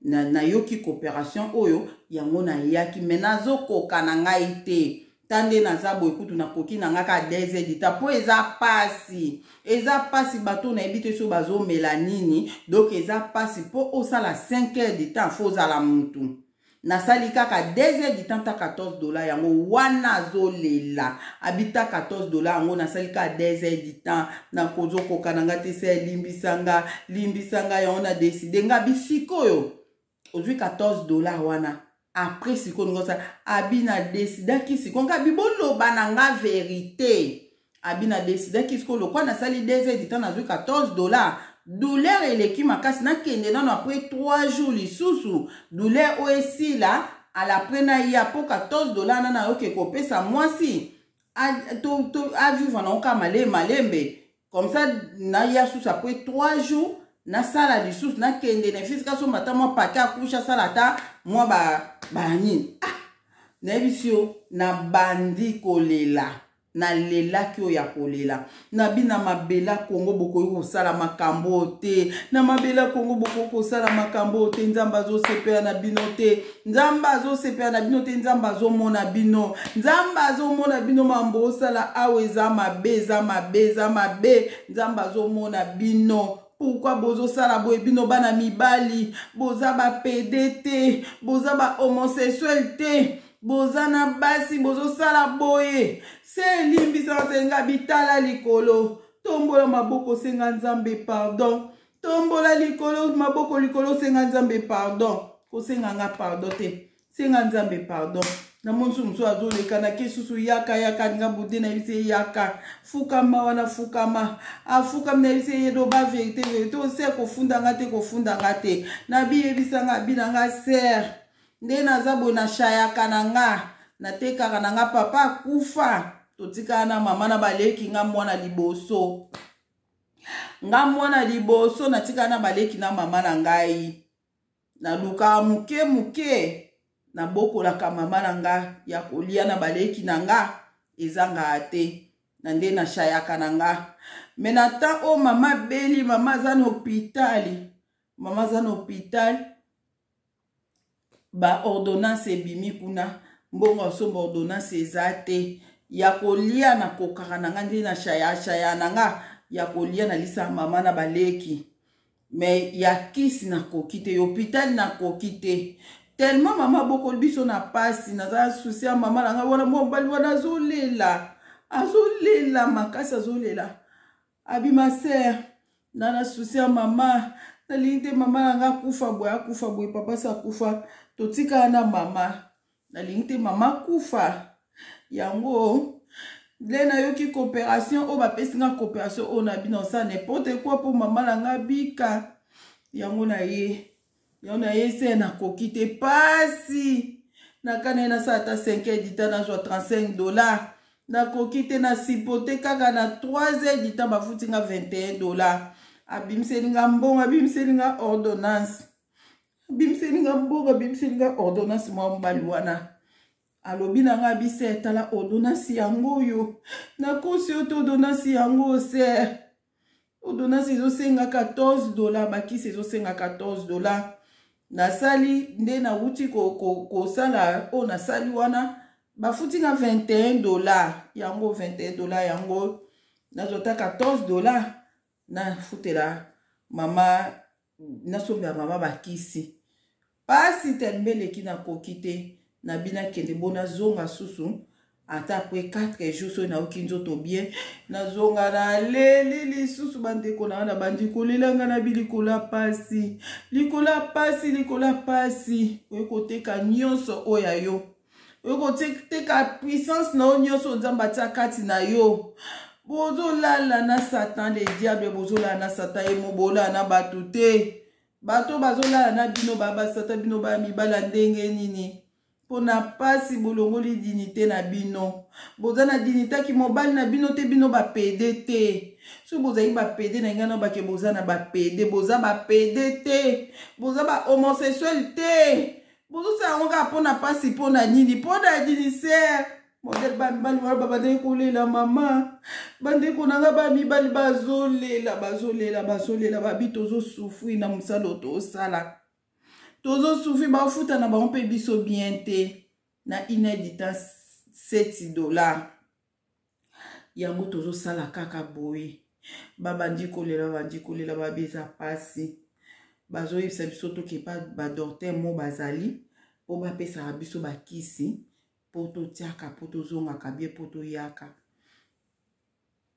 nayoki na coopération oyo, yango nayaki, me nazokoka na ngai te. Ta nde naza boye, kutu nakoki na ngai kaka 2 heures du temps, mpo eza pasi, eza pasi. Bato nayebi te so bazomela nini. Donc eza pasi mpo osala 5 heures du temps, fo ozala mutu. Nasali kaka 2 heures du temps, ta 14 dollar. Yango wana azolela, abita 14 dollar. Yango nasali kaka 2 heures du temps, nakozokoka na nga te. Se elimbisanga, limbisanga. Yango na décider nga bisikoyo ozwi 14 dollar wana. Après sikoyo ningo osala abi na décidaki sikoyo, nga abi boloba na nga vérité. Abi na décidaki sikoyo, lokwa nasali 2 heures du temps, nazwi 14 dollar, douleur eleki makasi, nakende nano après 3 jours lisusu, douleur oyo esila, alaprès naya, mpo 14 dollar na nayoke kopesa mwasi avivre nango kaka malembe malembe. Comme ça naya susu après 3 jours, nasala lisusu, nakende na fisika, somba ata mwa paquet ya couches, asala ata mwa banini. Ah, Nayebisi yo, nabandi kolela, nalelaki oyo ya kolela. Nabi na mabela Kongo bokoki kosala makambo oyo te, na mabela Kongo bokoki kosala makambo oyo te. Nzambe azosepela na bino te, Nzambe azosepela na bino te, Nzambe azomona bino, Nzambe azomona bino. Mambo osala awa eza mabe, eza mabe, eza mabe. Nzambe azomona bino. Pourquoi bozosala boye? Bino bana mibali boza bapede te, boza bahomosexuel te, boza na basi, bozosala boye. Se elimbisa, senga bitala likolo, tombola maboko, senga Nzambe pardon. Tombola likolo maboko likolo, senga Nzambe pardon. Kosenga nga pardon te, senga Nzambe pardon. Namoni so mosusu azoleka na ke susu, yaka, yaka, alinga bude. Na yebisi ye yaka, fukama wana, fukama. Afukami. Na yebisi ye loba vérité, vérité ose, kofunda nga te, kofunda nga te. Nabiyebisa nga, abi na nga: sœur, nde naza boye, nashayaka na nga, natekaka na nga. Papa akufa, totikala na mama na baleki. Nga mwana liboso, nga mwana liboso, natikala na baleki na mama na ngai. Nalukaka moke moke, nabokolaka mama na nga ya kolia na baleki na nga, ezangaka te na nde nashayaka na nga. Me na temps oyo mama abeli, mama aza na hôpital, mama aza na hôpital, baordonnance ebimi kuna, mbongo asomba ordonnance eza te. Ya kolia nakokaka na nga nde na shaya na nga ya kolia, nalisaka mama na baleki, me ya kisi nakoki te, hôpital nakoki te, tellement mama abokoli biso na pasi. Naza souci ya mama na ngai wana. Mwa mobali wana azolela, azolela makasi, azolela. Abima: sœur, na na souci ya mama, nalingi te mama na ngai akufa boye, akufa boye. Papa si akufa, totikala na mama, nalingi te mama akufa. Yango nde nayoki coopération oyo bapesi nga, coopération oyo na bino, osala n'importe quoi mpo mama na nga bika. Yango na ye, yango na ye se nakoki te, pasi nakana ye nasala ata 5 heures du temps, nazwa 35 $. Nakoki te, na sipote kaka na 3 heures du temps, bafuti nga 21 $. Abimiseli nga mbongo, abimiseli nga ordonnance, abimiseli nga mbongo, abimiseli nga ordonnance. Mwa mobali wana alobi na nga: bise, tala ordonnance yango oyo. Nakosi yo te, ordonnance yango, sœur. Ordonnance ezosenga 14 $, bakisi ezosenga 14 $. Nasali nde nawuti kosala oyo nasali wana, bafuti nga 21 $. Yango 21 $ yango nazwa ta 14 $, nafutela mama, nasombela mama bakisi. Pasi telema eleki, nakoki te. Nabi nakende bo nazonga susu ata après 4 jours, soki nayoki nzoto bien, nazonga. Naleli lisusu, bandeko na nga, na bandi kolela nga na bi likolo ya pasi, likolo ya pasi, likolo ya pasi. Oyo koteka nyonso oyo ya yo, oyo koteka puissance na yo nyonso Nzambe atia kati na yo. Bozolala na Satan le diable, bozolala na Satan ye mo, bolala na bato te. Bato bazolala na bino babasata bino baya mibala ndenge nini? Mpona pasi bolongoli dignité na bino. Boza na dignité aki mobali na bino te. Bino bapédé te. Soki bozali bapédé na ngai na bake, boza na bapédé, boza bapédé te, boza bahomosexuel te. Bozosala yango kaka mpona pasi. Mpona nini? Mpona nini, sœur? Modèle bamibali wana babandeki kolela mama. Bandeko na nga bamibali bazolela, bazolela, bazolela. Babi tozosouffrir na mosala oyo tosala, tozosouffrir. Bafuta na bango mpe biso bien te. Na une heure du temps, 7 $. Yango tozosala kaka boye. Babandi kolela, babandi kolela, babi eza pasi. Bazoyebisa biso tokepa badocteur mo bazali mpo bapesaka biso bakisi mpo totiaka, mpo tozongaka bien, mpo toyaka.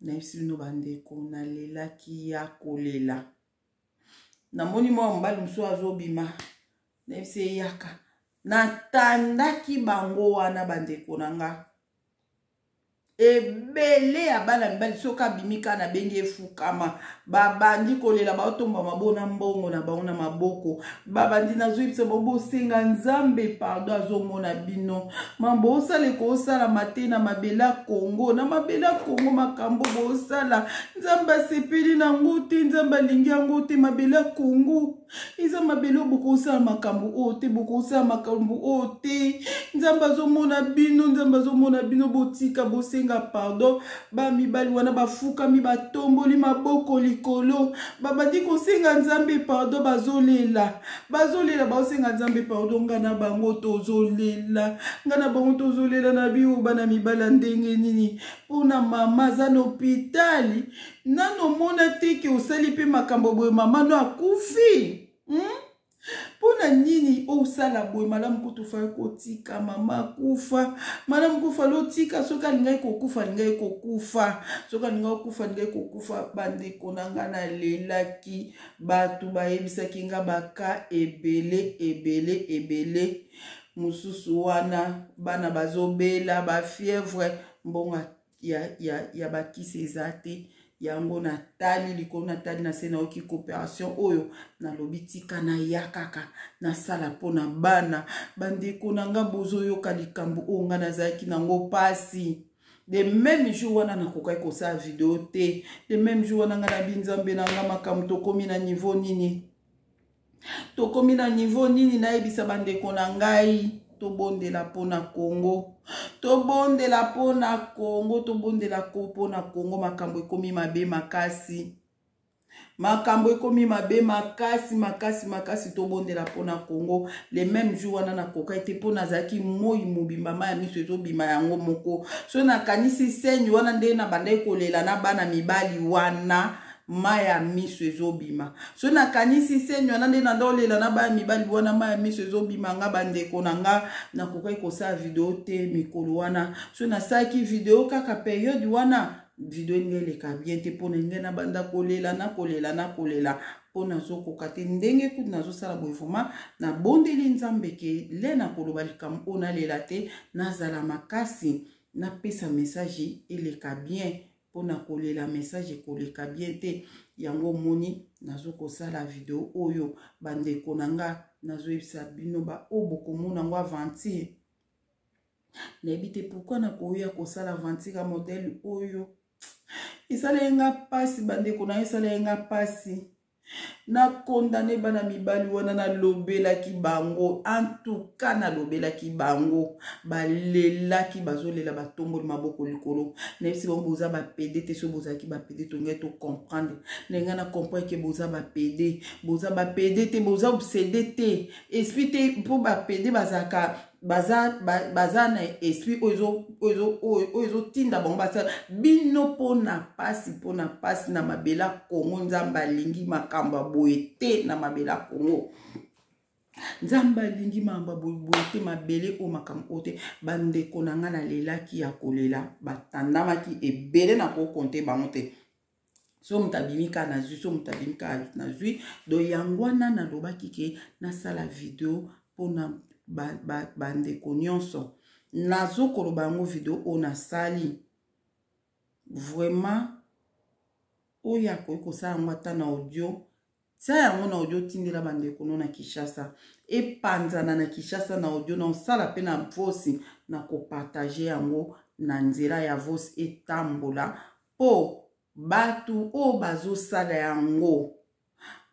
Nayebisi bino bandeko, nalelaki ya kolela. Namoni mwa mobali mosusu azobima, nayebisi eyaka. Natandaki bango wana, bandeko na nga. Ebele ya bana mibali, soki abimi kaka nabengi efukama, babandi kolela, baotomba maboko na mbongo na bango na maboko, babandi. Nazoyebisa bango, bosenga Nzambe pardon, azomona bino. Mambo osala ekosalama te na mabele ya Kongo, na mabele ya Kongo. Makambo bosala, Nzambe asepeli nango te, Nzambe alingi yango te. Mabele ya Kongo eza mabele oyo bokosala makambo oyo te, bokosala makambo oyo te. Nzambe azomona bino, Nzambe azomona bino. Botika, bosenga pardon. Bamibali wana bafukami, batomboli maboko likolo, babandi kosenga Nzambe pardon, bazolela, bazolela, baosenga Nzambe pardon. Nga na bango tozolela, nga na bango tozolela na biyo. Bana mibali ya ndenge nini? Mpona mama aza na hopitali, nano omona te ke osali mpe makambo boye, mama no akufi, Mpo na nini osala boye? Malamu kutu fai kotika mama akufa, malamu kufa lotika. Soki alingaki kokufa, alingaki kokufa. Soki alingaki kokufa, alingaki kokufa. Bandeko na nga, nalelaki. Bato bayebisaki nga baka ebele, ebele, ebele mosusu wana. Bana bazobela bafièvre, mbongo ya bakisi eza te. Yango natali likolo, natali na se, nayoki coopération oyo, nalobi tika naya kaka nasala mpo na bana. Bandeko na nga, bozoyoka likambo oyo nga nazalaki nango mpasi. The même jour wana nakokaki kosala video te. The même jour wana nga nabi, Nzambe na nga, makambo tokomi na niveau nini? Tokomi na niveau nini? Nayebisa bandeko na ngai, tobondela mpo na Kongo, tobondela mpo na Kongo, tobondela mpo na Kongo. Makambo ekomi mabe makasi, makambo ekomi mabe makasi, makasi, makasi. Tobondela mpo na Kongo. Le même jour wana nakokaki te, mpo nazalaki moi mobimba, mai ya miso ezobima yango moko. So nakanisi scène wana, nde nabandaki kolela na bana mibali wana, mai ya miso ezobima. So nakanisi scène wana, nde nanda olela na bana mibali wana, mai ya miso ezobima nga. Bandeko na nga, nakokaki kosala video te mikolo wana. So nasalaki video kaka période wana, video elingi eleka bien te, mpo na ngai nabanda kolela, nakolela, nakolela, mpo nazokoka te. Ndenge kutu nazosala boye, vraiment nabondeli Nzambe ke le nakoloba likambo oyo, nalela te, nazala makasi, napesa message eleka bien. Mpona kolela, message ekoleka bien te. Yango omoni nazokosala video oyo. Bandeko na nga, nazoyebisa bino, baoyo bokomona yango aventure, nayebi te pourquoi nakoya kosala aventure ya modèle oyo. Esalaki nga mpasi, bandeko na yo, esalaki nga mpasi. Nakondane bana mibali wana, nalobelaki bango, antuka nalobelaki bango, balelaki, bazolela, batomboli maboko likolo. Nayebisi bango, boza bapédé te. So bozalaki bapédé, tongai tocomprendre. Ndenge na comprendre ke boza bapédé, boza bapédé te, boza obsédé te, esprit te, mpo bapédé bazalaka baza na esprit oyo ezotinda bango basala bino. Mpona mpasi, mpona mpasi na mabele ya Kongo. Nzambe alingi makambo ya boye te na mabele ya Kongo. Nzambe alingi makambo ya boye te, mabele oyo, makambo oyo te. Bandeko na ngai, nalelaki ya kolela, batandamaki ebele, na kokonte bango te. So moto abimi kaka, nazwi. So moto abimi kaka, nazwi. Donc yango wana nalobaki ke nasala video mpona bandeko ba, ba nyonso. Nazokoloba yango, video oyo nasali vraiment, oyo akoki kosala yango ata na audio, tia yango na audio, tindela bandeko no na Kinshasa, epanzana na Kinshasa na audio. Na osala mpe na voice, na kopartager yango na nzela ya voice, etambola, mpo bato oyo bazosala yango,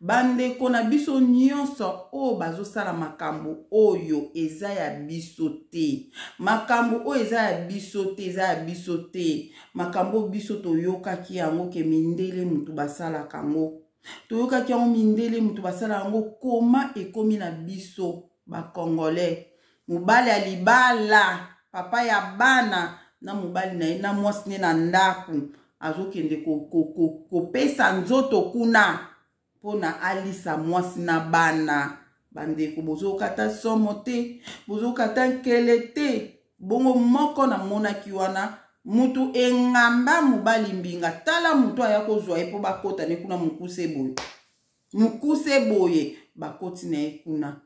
bandeko na biso nyonso oyo bazosala makambo oyo eza ya biso te, makambo oyo eza ya biso te, eza ya biso te. Makambo oyo biso toyokaki yango ke mindele mutu basalaka yango, toyokaki yango mindele mutu basala yango. Koma ekomi na biso bacongolais? Mobali ya libala, papa ya bana, na mobali na ye na mwasi ne na ndako, azokende kopesa nzoto kuna mpona alisa mwasi na bana. Bandeko, bozokata somo te, bozokata nkele te. Bongo moko namonaki wana, mutu engamba, mobali mbinga, tala mutu aya kozwa ye mpo bakota ne kuna. Mokuse boye, mokuse boye, bakoti na ye kuna.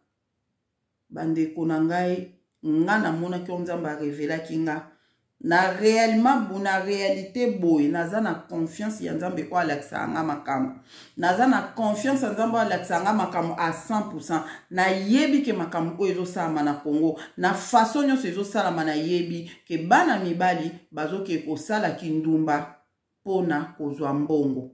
Bandeko na ngai, nga namonaki oyo Nzambe arevelaki nga. Na réellement, na réalité boye, naza na confiance ya Nzambe oyo alakisaka nga makambo. Naza na confiance ya Nzambe oyo alakisaka nga makambo à 100%. Nayebi ke makambo oyo ezosalama na Congo, na façon nyonso ezosalama, nayebi ke bana mibali bazoke kosala kindumba mpona kozwa mbongo.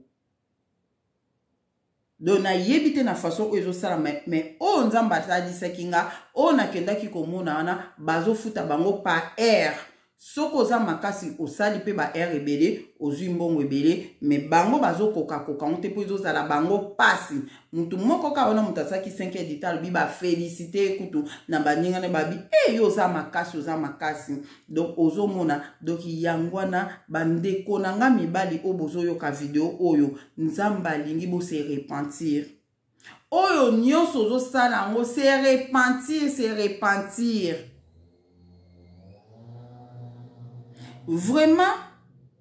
Donc nayebi te na façon oyo ezosalama, mais oyo Nzambe atalisaki nga, oyo nakendaki komona wana, bazofuta bango par heure. Soki oza makasi, osali mpe ba heure ebele, ozwi mbongo ebele. Mais bango bazokokakoka ngo te, mpo ezozala bango pasi. Mutu moko kaka wana, moto asalaki 5 heures du temps, alobi bafélicité kutu na baningana, babi e yo oza makasi, oza makasi. Donc ozomona, donc yango wana, bandeko na nga mibali oyo bozoyoka video oyo, Nzambe alingi bose repentir. Oyo nyonso ozosala yango, se repentir, se repentir vraiment.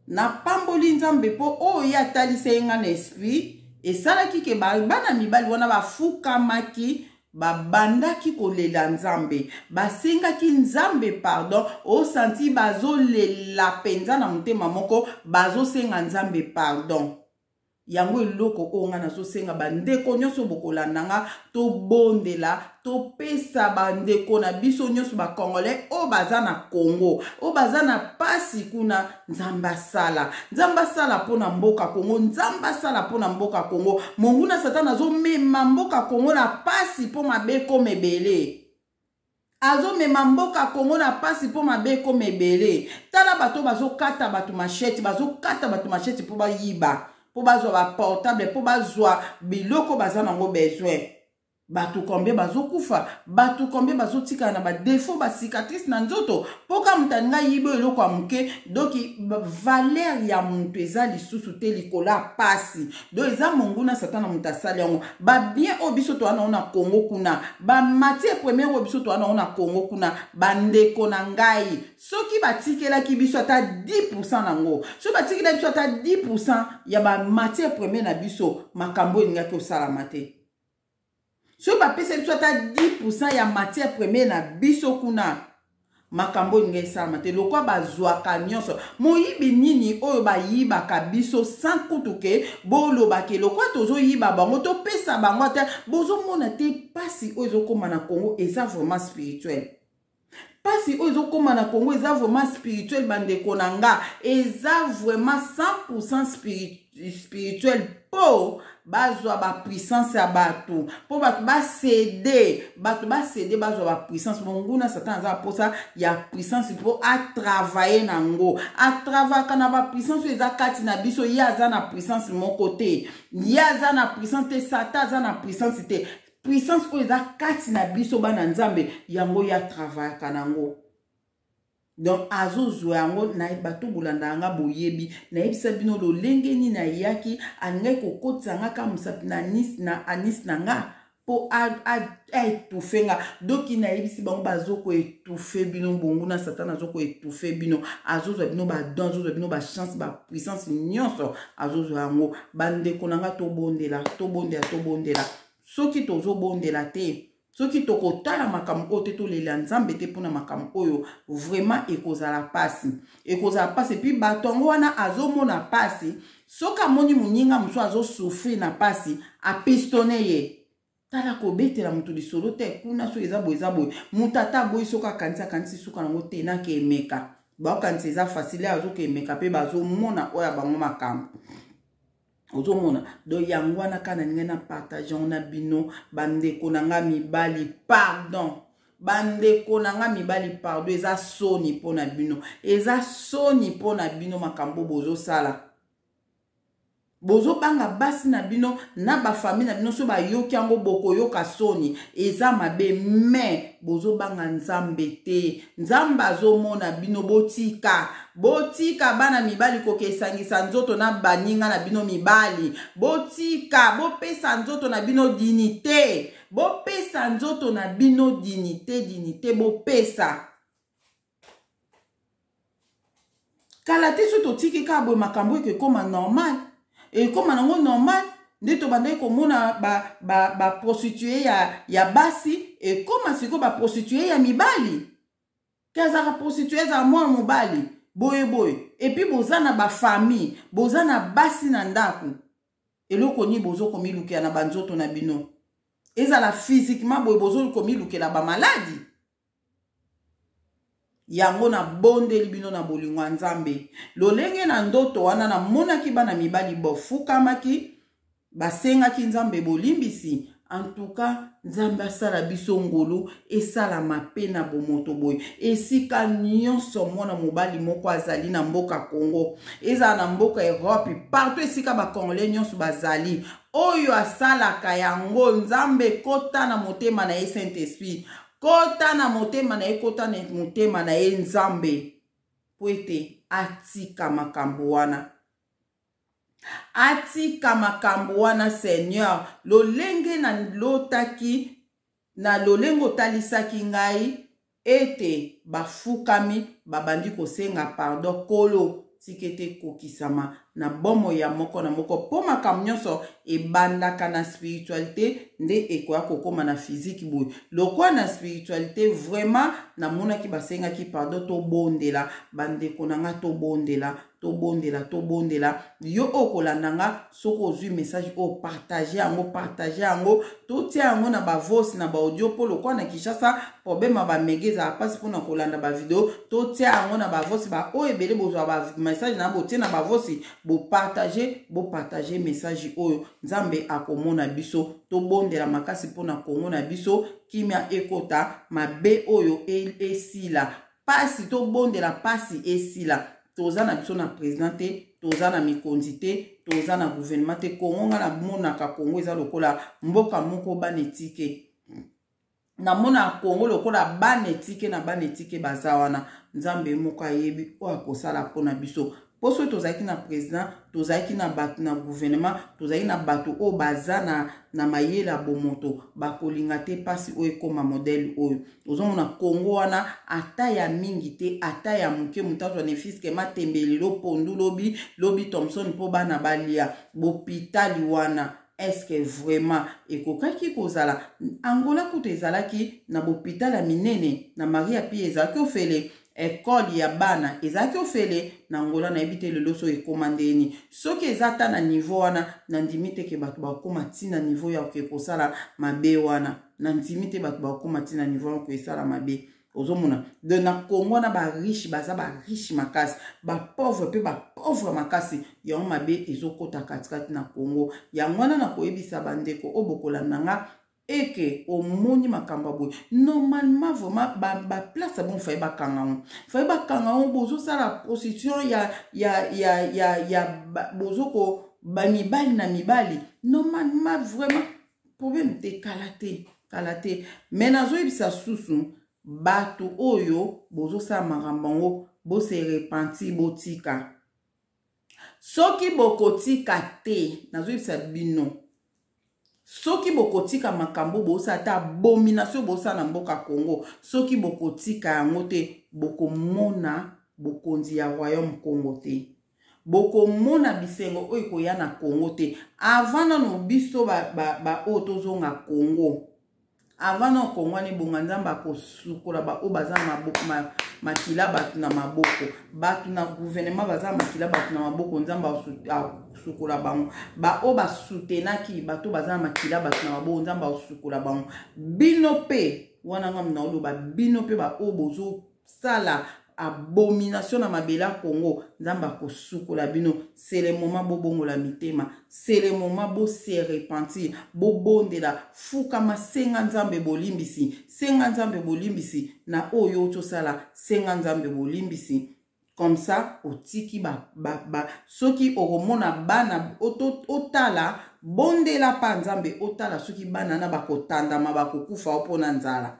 Napamboli Nzambe mpo oyo ye atalisa ye nga na esprit, esalaki ke bana mibali wana bafukamaki, babandaki kolela Nzambe, basengaki Nzambe pardon. Osanti bazolela mpenza na motema moko, bazosenga Nzambe pardon. Yango eloko oyo ngai nazosenga bandeko nyonso bokolanda nga, tobondela, topesa bandeko na biso nyonso bacongolais oyo baza na Congo, oyo baza na pasi kuna. Nzambe asala, Nzambe asala mpona mboka Congo, Nzambe asala mpona mboka Congo. Monguna Satana azomema mboka Congo na pasi mpo mabe ekoma ebele. Azomema mboka Kongo na pasi mpo mabe ekoma ebele. Tala bato bazokata bato machette, bazokata bato machette mpo bayiba, mpo bazwa baportable, mpo bazwa biloko baza nango besoin. Bato combien bazokufa, bato combien bazotikala na badefo, bacicatrice na nzoto, mpo ka moto alinga ayiba eloko ya moke. Donc valeur ya moto eza lisusu te likolo ya pasi. Donc eza monguna Satana moto asali yango. Babien oyo biso toza nango na Congo kuna, bamatière première oyo biso toza nango na Congo kuna, bandeko na ngai, soki batikelaki biso ata 10% nango, soki batikelaki biso ata 10% ya bamatière première na biso, makambo elingaki osalama te. Soki bapesa biso ata 10% ya matière première na biso kuna, makambo oyo ngai esalama te. Lokwa bazwaka nyonso, moyibi nini oyo bayibaka biso sans kutu ke bolobake lokwa tozoyiba bango, topesa bango ata. Bozomona te mpasi oyo ezokóma na Congo eza vraiment spirituel. Mpasi oyo ezokóma na Congo eza vraiment spirituel, bandeko na nga, eza vraiment 100% spirituel, mpo bazwa bapuissance ya bato, mpo bato bacéder, bato bacéder, bazwa bapuissance. Monguna Satan aza mposa ya puissance mpo atravaille nango. Atravaka na bapuissance oyo eza kati na biso. Ye aza na puissance moko te, ye aza na puissance te, Satan aza na puissance te. Puissance oyo eza kati na biso bana Nzambe, yango ye atravayaka nango. Donc azozwa yango na bato. Bolanda yanga, boyebi nayebisa bino lolenge nini ayaki, alingaki kokotisa nga ka mosapi na anus na anus na nga mpo aétouffe nga. Donc nayebisi bango, bazokoétouffe bino. Bonguna Satana azokoétouffe bino, azozwa bino badon, azozwa bino bachance, bapuissance nyonso azozwa yango. Bandeko na nga, tobondela, tobondela, tobondela. Soki tozobondela te, soki tokotala makambo oyo te, tolela Nzambe te mpona makambo oyo, vraiment ekozala mpasi, ekozala mpasi. Et puis bato yango wana azomona mpasi, soki amoni moninga mosusu azosouffrir na mpasi, apistonne ye. Tala, kobetela moto lisolo te kuna, soki eza boye, eza boye. Moto ata aboyi, soki akanisi, akanisi, suka nango te. Nake emeka, baokanisa eza facile, azoka emeka mpe bazomona oyo ya bango makambo ozomona. Donc yango wana kaka na ningai na partage yango na bino, bandeko na nga mibali. Pardon, bandeko na nga mibali, pardon. Eza soni mpo na bino, eza soni mpo na bino makambo bozosala. Bozobanga basi na bino na bafamille na bino, so bayoki yango bokoyoka soni. Eza mabe, mais bozobanga Nzambe te. Nzambe azomona bino. Botika, botika bana mibali kokesangisa nzoto na baninga na bino mibali. Botika, bopesa nzoto na bino dignité, bopesa nzoto na bino dignité, dignité bopesa. Kala te, so totiki kaka boye, makambo eke ekóma normal, ekóma nango normal. Nde tobandaki komona baprostitue ba, ba ya basi, ekóma sikoyo baprostitue ya mibali. Te, azalaka prostitue, azala mwana mobali. Boye boye. Et puis boza na ba famille, boza na basi na ndako. Eloko nini bozo komilukela na banzoto na bino? Ezala physiquement boye bozo komilukela ba maladi. Yango nabondeli bino na bolingo ya Nzambe. Lolenge na ndoto wana namonaki bana mibali bofukamaki, basengaki Nzambe bolimbisi. En tout cas, Nzambe asala biso ngolu, esalama pe na bomoto boye. Esika nyonso mwana mobali moko azali na mboka Congo, ezala na mboka Europe, partout esika ba Congolais nyonso bazali, oyo asalaka yango, Nzambe kota na motema na ye Saint-Esprit. Kota na motema na ye, kota na motema na ye Nzambe, po ete atika makambo wana. Atika makambo wana Seigneur. Lolenge na lotaki, na lolenge otalisaki ngai ete bafukami babandi kosenga pardon, Nkolo tika ete ekokisama na bomoi ya moko na moko, mpo makambo nyonso ebandaka na spiritualité nde ekoya kokoma na physique. Boye lokola na spiritualité vraiment namonaki basengaki pardon. Tobondela bandeko na nga, tobondela, tobondela, tobondela. Yo oyo kolanda nga, soki ozwi message oyo, partage yango, partage yango, totia yango na bavoice, na baaudio, mpo lokola na Kinshasa problème ya bamega ezala mpasi mpona kolanda bavideo. Totia yango na bavoice, baoyo ebele bozwa bamessage na botie na bavoice, bopartage, bopartage message oyo. Nzambe akomona biso. Tobondela makasi mpona Kongo na biso, kimia ekota, mabe oyo esila, pasi tobondela, pasi esila. Toza na biso na président te, toza na mikonzi te, toza na gouvernement te. Kongo, nga namonaka Kongo eza lokola mboka moko bana etike. Namonaka Kongo lokola bana etike na bana etike baza wana. Nzambe moko ayebi oyo akosala mpona biso. Mpo soki tozalaki na président, tozalaki na bato na gouvernement, tozalaki na bato oyo baza na mayele ya bomoto, bakolinga te mpasi oyo ekóma modèle oyo ozomona Kongo wana. Ata ya mingi te, ata ya moke, moto azwa ne fiske matembe lelo, pondu lobi, lobi Thomson, mpo bana balia. Bopitali wana, est-ce vraiment ekokaki kozala? Angola kutu ezalaki na bopitali ya minene, na Maria Pia ezalaki ofele, ekole ya bana ezalaki ofele na Angola. Nayebi te lelo so ekóma ndeni. Soki eza ata na niveau wana, nandimi te ke bato bakóma ntina niveau ya koke kosala mabe wana. Nandimi te bato bakóma ntina niveau ya koesala mabe. Ozomona de na Kongo wana, bariche baza bariche makasi, bapauvre mpe bapauvre makasi. Yango mabe ezokɔta katikati na Kongo. Yango wana nakoyebisa bandeko oyo bokolanda nga eke omoni makambo ya boye, normalement vraiment baplace ba bon, faye bakanga ngo, faye bakanga ngo. Bozosala prostitution ya bozoko bamibali na mibali, normalement vraiment problème te. Kala te, kala te. Me nazoyebisa susu bato oyo bozosala makambo yango, bose repentir, botika. Soki bokotika te, nazoyebisa bino, soki bokotika makambo bosala, ata abomination bosala na mboka Congo, soki bokotika yango te, bokomona bokonzi ya royaume Congo te, bokomona bisengo oyo ekoya na Congo te. Avant nano biso baoyo ba, ba tozonga Congo, avant na Congo wana ebonga, Nzambe akosukola baoyo baza na makila bato na maboko, bato na gouvernement baza makila bato na maboko. Nzambe asukola bango. Baoyo basutenaki bato baza na makila bato na maboko, Nzambe asukola bango. Bino mpe wana, ngamu na oloba, bino mpe baoyo bozosala abomination na mabele ya Congo, Nzambe akosukola bino. C'est le moment bobongola mitema, c'est le moment bose repentir, bobondela, fukama, senga Nzambe bolimbisi, senga Nzambe bolimbisi na oyo otosala, senga Nzambe bolimbisi. Comme ça otiki ba soki okomona bana otala, bondela mpa Nzambe, otala soki bana na bakotandama, bakokufa o mpona nzala.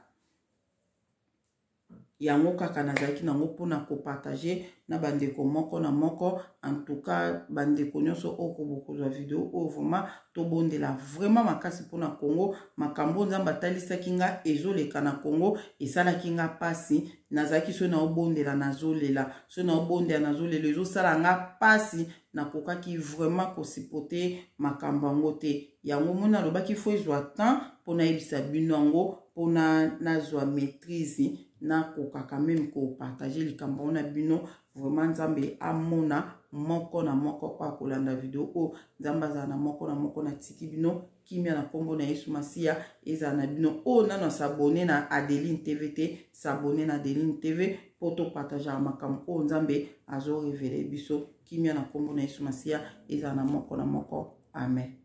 Yango kaka nazalaki nango mpona kopartage na bandeko moko na moko. En tout cas, bandeko nyonso oyo bokozwa video oyo, vraiment tobondela vraiment makasi mpona Congo. Makambo Nzambe atalisaki nga ezoleka na Congo esalaki nga mpasi. Nazalaki soki naobondela nazolela, soki naobondela nazolela, ezosala nga mpasi. Nakokaki vraiment kosupporter makambo yango te. Yango moni alobaki fo ezwa temps mpo nayebisa bino yango, mpona nazwa maîtrise. Nakokaka meme kopartage likambo yango na bino. Vraiment, Nzambe amona moko na moko oyo akolanda video oyo. Nzambe azala na moko na moko. Natiki bino kimia na nkombo na Yesu Masiya ezala na bino. Oyo nano as'abonner na Adeline TV te, s'abonner na Adeline TV mpo topartageaka makambo oyo Nzambe azorévéler biso. Kimia na nkombo na Yesu Masiya ezala na moko na moko. Amen.